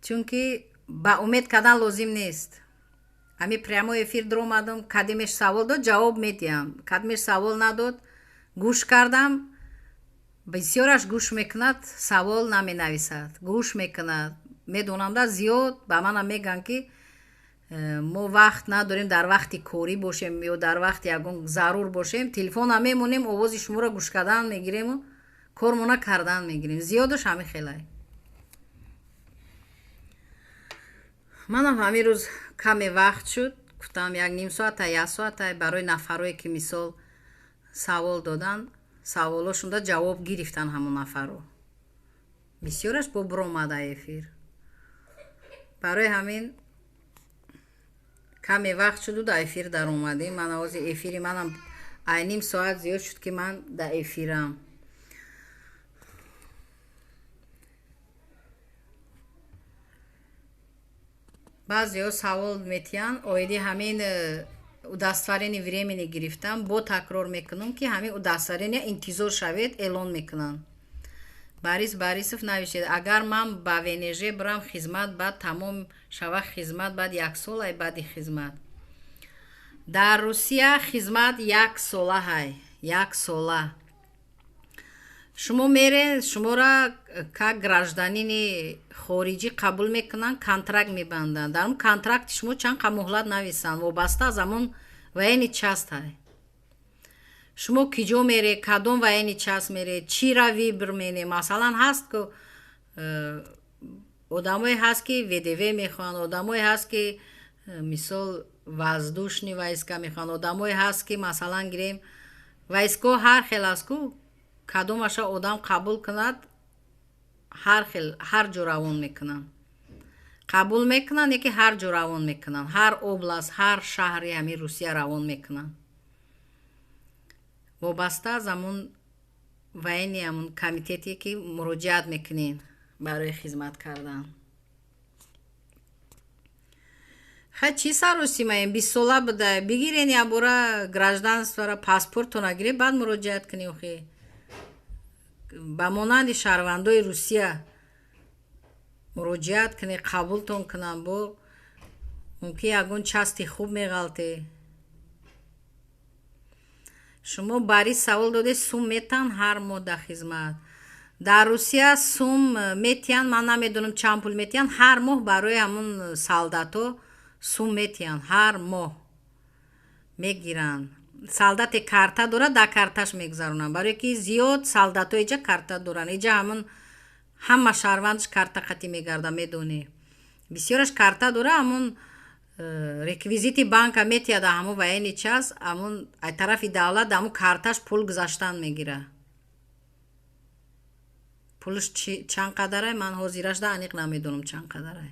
Speaker 1: чунки ба умед кардан лозим нест. Ҳамин прямой эфир дуромадам, кадимеш савол дод, ҷавоб медиҳам, кадимеш савол надод, гӯш кардам. Бисёраш гӯш мекунад, савол наменависад, гӯш мекунад. Медонам, да, зиёд ба манам мегӯянд, ки мо вақт надорем, дар вақти корӣ бошем ё дар вақти ягон зарур бошем, телефонам мемонем, овози шуморо гӯш кардан мегирему кормона кардан мегирем. Зиёдаш ҳамин хелай. Манам ҳамин рӯз каме вақт шуд, гуфтам, як ним соата, як соата барои нафарое ки мисол савол додан, саволошонда ҷавоб гирифтан. Ҳамон нафаро бисёраш бо биромада эфир. Барои ҳамин каме вақт шуду дар эфир даромадем. Ман ҳозир эфири манам ай ним соат зиёд шуд, ки ман дар эфирам. Баъзеҳо савол метиҳанд оиди ҳамин удостоверение времени гирифтам. Бо такрор мекунам, ки ҳамин удостоверение интизор шавед, эълон мекунанд. Борис Борисов навиштед: агар ман ба ВНЖ бирам, хизмат баъд тамом шава, хизмат баъд як сол ай баъди хизмат. Дар Русия хизмат як сола ҳай, як сола. Шумо мере, шуморо как гражданини хориҷӣ қабул мекунанд, контракт мебанданд. Дар он контракти шумо чанд қа муҳлат нависанд, вобаста аз ҳамон военный часть ҳай. Шумо ки ҷо мере, кадом военный часть мере, чира выбор мене. Масалан, ҳаст ку одамое ҳаст, ки ВДВ мехоҳанд, одамое ҳаст, ки мисол воздушный войска мехоҳанд, одамое ҳаст, ки масалан гирем, войско ҳар хел аст ку, кадомаша одам қабул кунад. Ҳар хел, ҳар ҷо равон мекунанд. Қабул мекунанд, яке ҳар ҷо равон мекунанд. Ҳар област, ҳар шаҳри ҳамин Русия равон мекунанд. Вобаста аз ҳамун военный, ҳамун комитете, ки муроҷиат мекунед барои хизмат кардан. Хай, чӣ саросимаем? 20 сола буда, бигирен якбора гражданствора, паспортона гиред, баъд муроҷиат кунед. Охи, ба монанди шаҳрвандои Русия муроҷиат кунед, қабултон кунанд. Бо мумкин ягон части хуб меғалте. Шумо Барис савол додед: сум метан ҳар моҳ дар хизмат? Дар Русия сум метиҳанд. Ман намедонам, чанд пул метиҳанд ҳар моҳ. Барои ҳамун солдатҳо сум метиҳанд, ҳар моҳ мегиранд. Солдате карта дорад, дар карташ мегузаронанд, барое ки зиёд солдатҳо иҷа карта доранд. Иҷа ҳамун ҳама шаҳрвандаш карта қатӣ мегарда, медонӣ, бисёраш карта дора. Ҳамун реквизити банка метиҳад ҳамун военный часть, ҳамун ай тарафи давлат ҳамун карташ пул гузаштан мегира. Пулш чанд қадарай, ман ҳозирашда аниқ намедонам, чанд қадарай.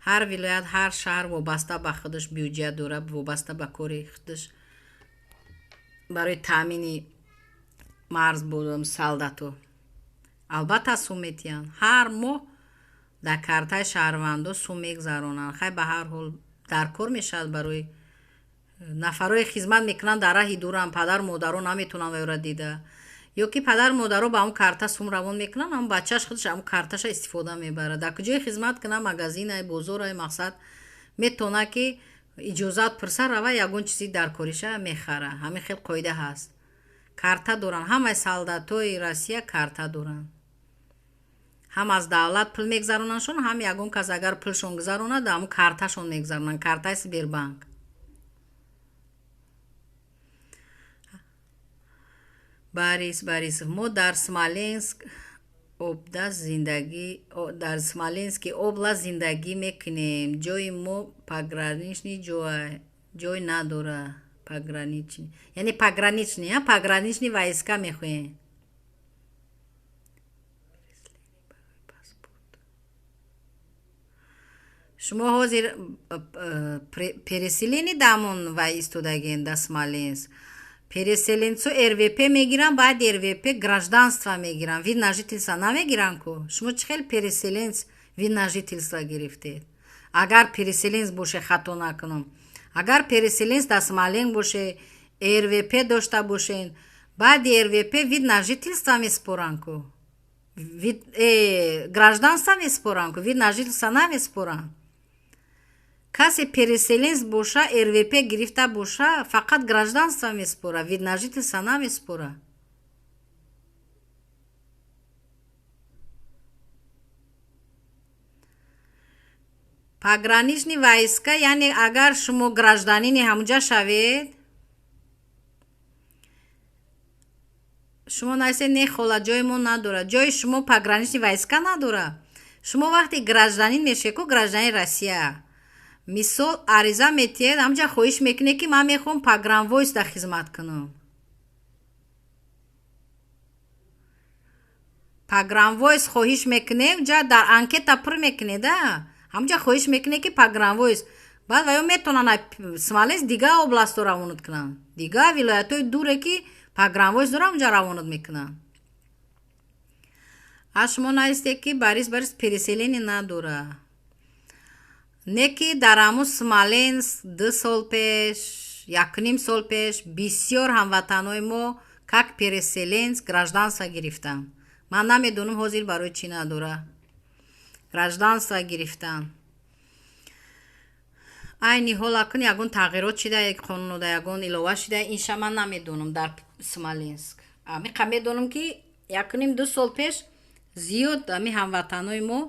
Speaker 1: Ҳар вилоят, ҳар шаҳр вобаста ба худаш бюҷет дорад, вобаста ба кори худаш барои таъмини марз будам солдату. Албатта, сум метиҳанд, ҳар моҳ дар картаи шаҳрвандо сум мегузаронанд. Хай, ба ҳар ҳол дар кор мешавад барои нафарое хизмат мекунанд, дар раҳи дуранд, падару модаро наметавонанд вайро дида, ё ки падару модаро ба ҳамн карта сум равон мекунанд, ҳамн бачааш худаш ҳамн карташа истифода мебарад. Дар куҷое хизмат кунад, магазинай, бозорай, мақсад, метавонад ки иҷозат пурса, рава, ягон чизи дар кориша мехара. Ҳамин хел қоида ҳаст. Карта доранд, ҳамаи солдатҳои Россия карта доранд. Ҳам аз давлат пул мегузаронандшон, ҳам ягон кас агар пулшон гузаронад, ҳамн карташон мегузаронанд, картаи Сбербанк. Борис Борисов, мо дар Смоленск област зиндагӣ, дар Смоленский област зиндагӣ мекунем. Ҷои мо пограничный ҷой надорад. Пограничный, яъне пограничный войска мехоҳем. Шумо ҳозир переселение дамон вай истодагем дар Смоленск. Переселенцо РВП мегиранд, баъд РВП гражданство мегиранд, вид на жительство намегиранд ку. Шумо чӣ хел переселенц вид на жительство гирифтед? Агар переселенц боше, хато накунам, агар переселенц дар Смоленск боше, РВП дошта бошен, баъди РВП вид на жительство месупоранд ку, вид гражданство месупоранд ку, вид на жительство намесупоранд. Касе переселенц боша, РВП гирифта боша, фақат гражданство месупора, вид на жительство намесупора. Пограничный войска, яъне агар шумо гражданини ҳамунҷа шавед. Шумо нависед: «Не, хола, ҷои мо надорад». Ҷои шумо пограничный войска надорад. Шумо вақте гражданин мешавед ку, гражданини Россия, мисол, ариза метиҳед, ҳамҷа хоҳиш мекунед, ки ман мехоҳам погранвойск да хизмат кунам. Погранвойск хоҳиш мекунед, ҷа дар анкета пур мекунеда, ҳамҷа хоҳиш мекунед, ки погранвойск. Баъд ваё метавонанд Смоленск дигар областҳо равонат кунанд, дигар вилоятҳои дуре, ки погранвойск доранд, онҷа равонат мекунанд. А шумо наистед, ки Борис Борис переселение надорад. Не ки дар ҳамун Смоленск 2 сол пеш, 1,5 сол пеш бисёр ҳамватанҳои мо как переселенц гражданство гирифтанд. Ман намедонам, ҳозир барои чӣ надорад. Гражданство гирифтанд. Айни ҳол акун ягон тағйирот шида, қонунода ягон илова шида, инша ман намедонам. Дар Смоленск амиқа медонам, ки 1,5, 2 сол пеш зиёд ами ҳамватанҳои мо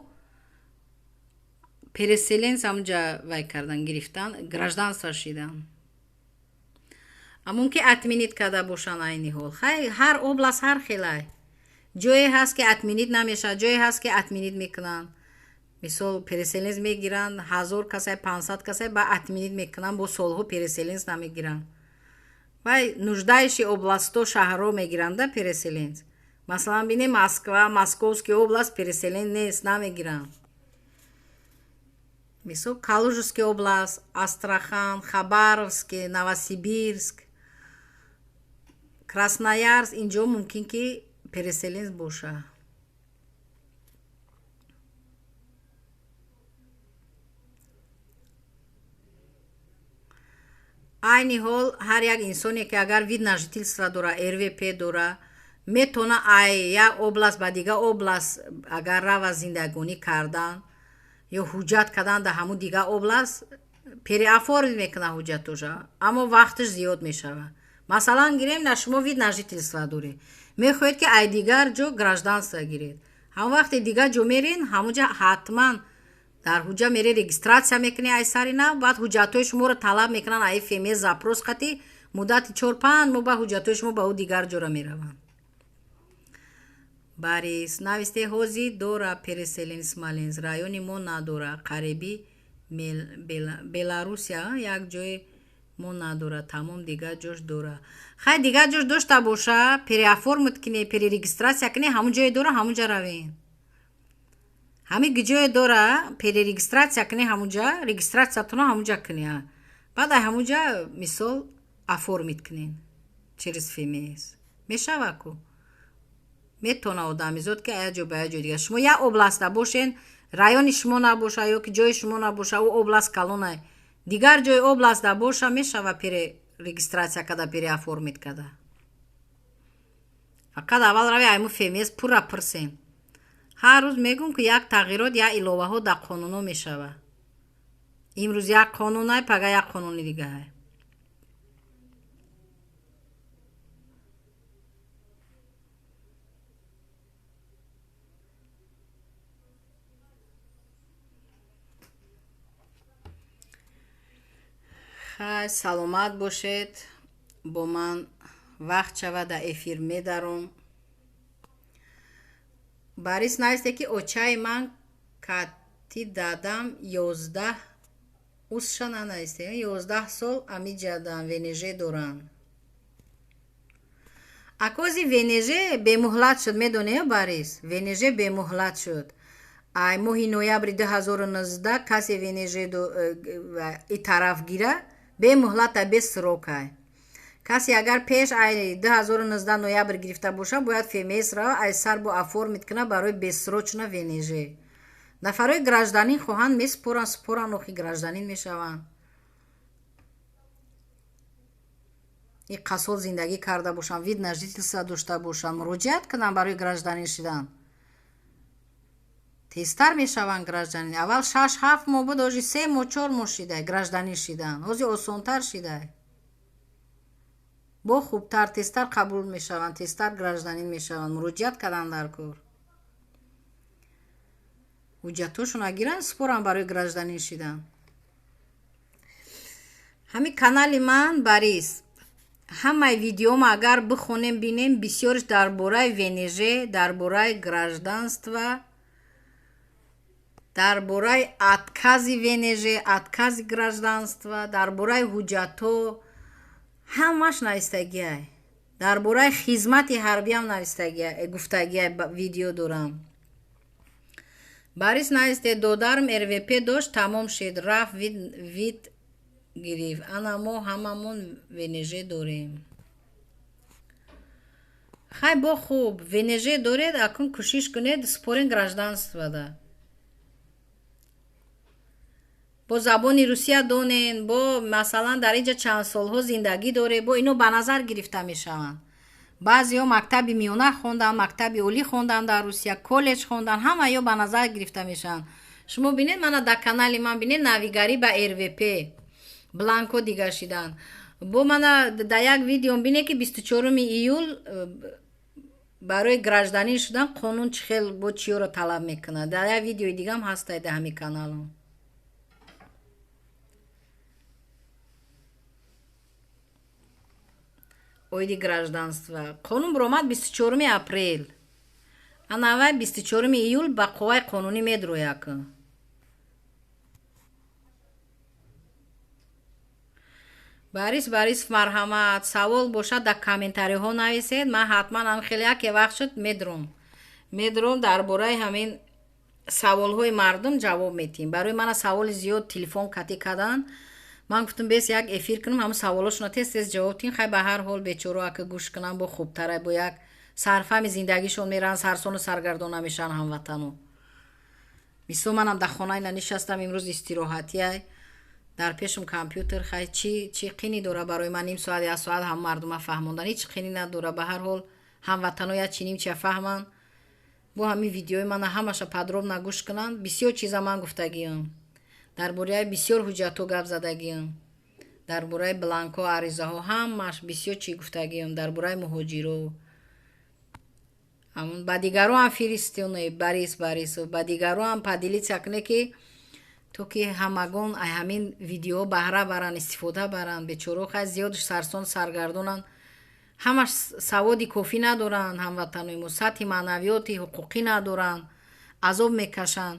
Speaker 1: переселенц ҳамунҷа вай кардан, гирифтан, гражданство шидан. Мумкин отменить карда бошанд айни ҳол. Хай, ҳар област ҳар хелай. Ҷое ҳаст, ки отменить намешавад, ҷое ҳаст, ки отменить мекунанд. Мисол, переселенц мегиранд 1000 касай, 500 касай, ба отменить мекунанд, бо солҳо переселенц намегиранд. Вай нуждающий областҳо, шаҳрҳо мегиранда переселенц. Масалан, бинем Москва, Московский область переселен нест, намегиранд. Мисол, Калужский область, Астрахан, Хабаровск, Новосибирск, Красноярск, инҷо мумкин ки переселенец боша. Айни ҳол ҳар як инсоне ки агар вид на жительство дора, РВП дора, метавона ай як область ба дигар область агар рава зиндагонӣ кардан ё ҳуҷҷат кардан дар ҳамун дигар область, переоформить мекунад ҳуҷҷатоша, аммо вақташ зиёд мешавад. Масалан, гирем, на шумо вид на жительство доред, мехоҳед ки ай дигар ҷо гражданство гиред. Ҳамон вақте дигар ҷо мерен, ҳамунҷа ҳатман дар ҳуҷҷа мере регистрация мекунӣ ай сари нав, баъд ҳуҷҷатҳои шуморо талаб мекунанд, ай ФМС запрос қатӣ муддати 4-5 моҳ ба ҳуҷҷатҳои шумо ба ӯ дигар ҷора мераванд. Борис нависте, ҳози дора переселен Смоленск, райони мо надора, қариби Беларусия як ҷои мо надора, тамом дигар ҷош дора. Хай, дигар ҷош дошта боша, переоформить кине, перерегистрация кине, ҳамун ҷое дора, ҳамунҷа равен. Ҳамин ҷое дора, перерегистрация кине, ҳамунҷа регистрациятонро ҳамунҷа кине, баъд ай ҳамунҷа мисол оформить кунен через ФМС. Мешава ку, метавона одамизод ки як ҷо ба як ҷои дигар. Шумо як областда бошен, райони шумо набоша ё ки ҷои шумо набоша, ӯ област калонай, дигар ҷои областда боша, мешава перерегистрация карда, переоформить карда. Фақат аввал рави айму ФМС пурра пурсен. Ҳар рӯз мегӯм ки як тағйирот, як иловаҳо дар қонунҳо мешава. Имрӯз як қонунай, пага як қонуни дигаҳай. Хай, саломат бошед. Бо ман вақт шава, дар эфир медаром. Борис нависте ки очаи ман кати дадам 11 усша нанависте, 11 сол амиҷадан ВНЖ доранд. Акози ВНЖ бемуҳлат шуд, медонед, Борис? ВНЖ бемуҳлат шуд. Ай моҳи ноябри 2019 касе ВНЖ и тараф гира, бемуҳлата, без срокай. Касе агар пеш ай 2019 ноябр гирифта боша, бояд ФМС рава, ай сар бо оформить куна барои бессрочно ВНЖ. Нафарои гражданин хоҳанд, месупоранд, супоранд, охи гражданин мешаванд. И қасол зиндагӣ карда бошанд, вид на жительство дошта бошанд, муроҷиат кунанд барои гражданин шидан, тезтар мешаванд гражданин. Аввал 6-7 моҳ буд, ҳози 3 моҳ, 4 моҳ шидай гражданин шидан. Ҳози осонтар шидай, бо хубтар, тезтар қабул мешаванд, тезтар гражданин мешаванд. Муроҷиат кардан дар кор, ҳуҷҷатҳошонро гиранд, супоранд барои гражданин шидан. Ҳамин канали ман, Борис, ҳамаи видеома агар бихонем, бинем, бисёриш дар бораи ВНЖ, дар бораи гражданство, дар бораи откази ВНЖ, откази гражданство, дар бораи ҳуҷҷатҳо ҳамаш навистагиай. Дар бораи хизмати ҳарбиам навистагиай, гуфтагиай, видео дорам. Борис нависте, додарам РВП дошт, тамом шид, рафт, вид гирифт. Ана мо ҳамамон ВНЖ дорем. Хай, бо хуб, ВНЖ доред, акун кӯшиш кунед, спорен гражданствода. Бо забони русия донен, бо масалан дар инҷа чанд солҳо зиндагӣ доред, бо ино ба назар гирифта мешаванд. Баъзеҳо мактаби миёна хонданд, мактаби олӣ хонданд дар Русия, коллеҷ хонданд, ҳамаё ба назар гирифта мешаванд. Шумо бинед, мана дар канали ман бинед, навигарӣ ба РВП бланко дигар шиданд. Бо мана дар як видеом бинед, ки 24-уми июл барои гражданин шудан қонун чӣ хел бо чиёро талаб мекунад. Дар як видеои дигам ҳастай дар ҳамин каналам. Оиди гражданство қонун баромад 24-уми апрел, анавай 24-уми июл ба қувваи қонунӣ медрояк. Борис Борисов, марҳамат, савол бошад, дар комментариҳо нависед. Ман ҳатман ам хеле яке вақт шуд, медурам, дар бораи ҳамин саволҳои мардум ҷавоб метиҳем. Барои мана саволи зиёд телефон катӣ кадан. Ман гуфтам, бес як эфир кунам, ҳамн саволошона тез тез ҷавоб тиҳем. Хай, ба ҳар ҳол, бечоро ака гӯш кунам, бо хубтара, бо як сарфаҳми зиндагишон мераванд, сарсону саргардон намешаванд ҳамватану. Мисол, манам дар хонаи нанишастам, имрӯз истироҳатияй, дар пешам компютер. Хай, чӣ чӣ қини дора барои ман ним соат, як соат ҳам мардума фаҳмондан? Ҳеҷ қини надора. Ба ҳар ҳол, ҳамватано як чи нимча фаҳманд, бо ҳамин видеои мана ҳамаша подробно гӯш кунанд. Бисёр чиза ман гуфтагиам, дар бораи бисёр ҳуҷҷатҳо гап задагиам, дар бораи бланкҳо, аризаҳо, ҳамаш бисёр чӣ гуфтагиам, дар бораи муҳоҷиро. Ба дигаро ҳам фиристонед. Борис Борисов, ба дигаро ҳам поделиться кунед, ки то ки ҳамагон ҳамин видеоҳо баҳра баранд, истифода баранд. Бечорао, хай, зиёдш сарсон саргардонанд, ҳамаш саводи кофӣ надоранд. Ҳамватанои мо сатҳи маънавиёти ҳуқуқӣ надоранд, азоб мекашанд,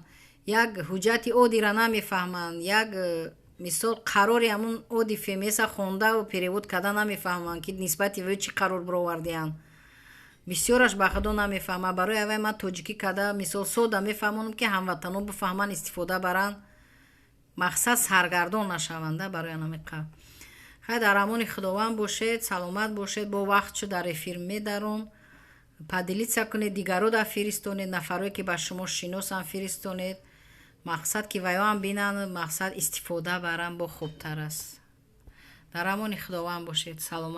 Speaker 1: як ҳуҷҷати оддира намефаҳманд, як мисол, қарори ҳамун одди ФМСа хондаву перевод карда намефаҳманд, ки нисбати вӯ чӣ қарор бировардианд. Бисёраш, ба худо, намефаҳмад. Барои аввай ман тоҷикӣ карда, мисол, сода мефаҳмонам, ки ҳамватано бифаҳманд, истифода баранд, мақсад саргардон нашаванда. Барои анамиқа, хай, дар амони Худованд бошед, саломат бошед. Бо вақт шу дар эфир медаром. Поделиться кунед, дигаро да фиристонед, нафарое ки ба шумо шиносанд, фиристонед, мақсад ки ваёам бинанд, мақсад истифода баранд, бо хубтар аст. Дар амони Худованд бошед, саломат.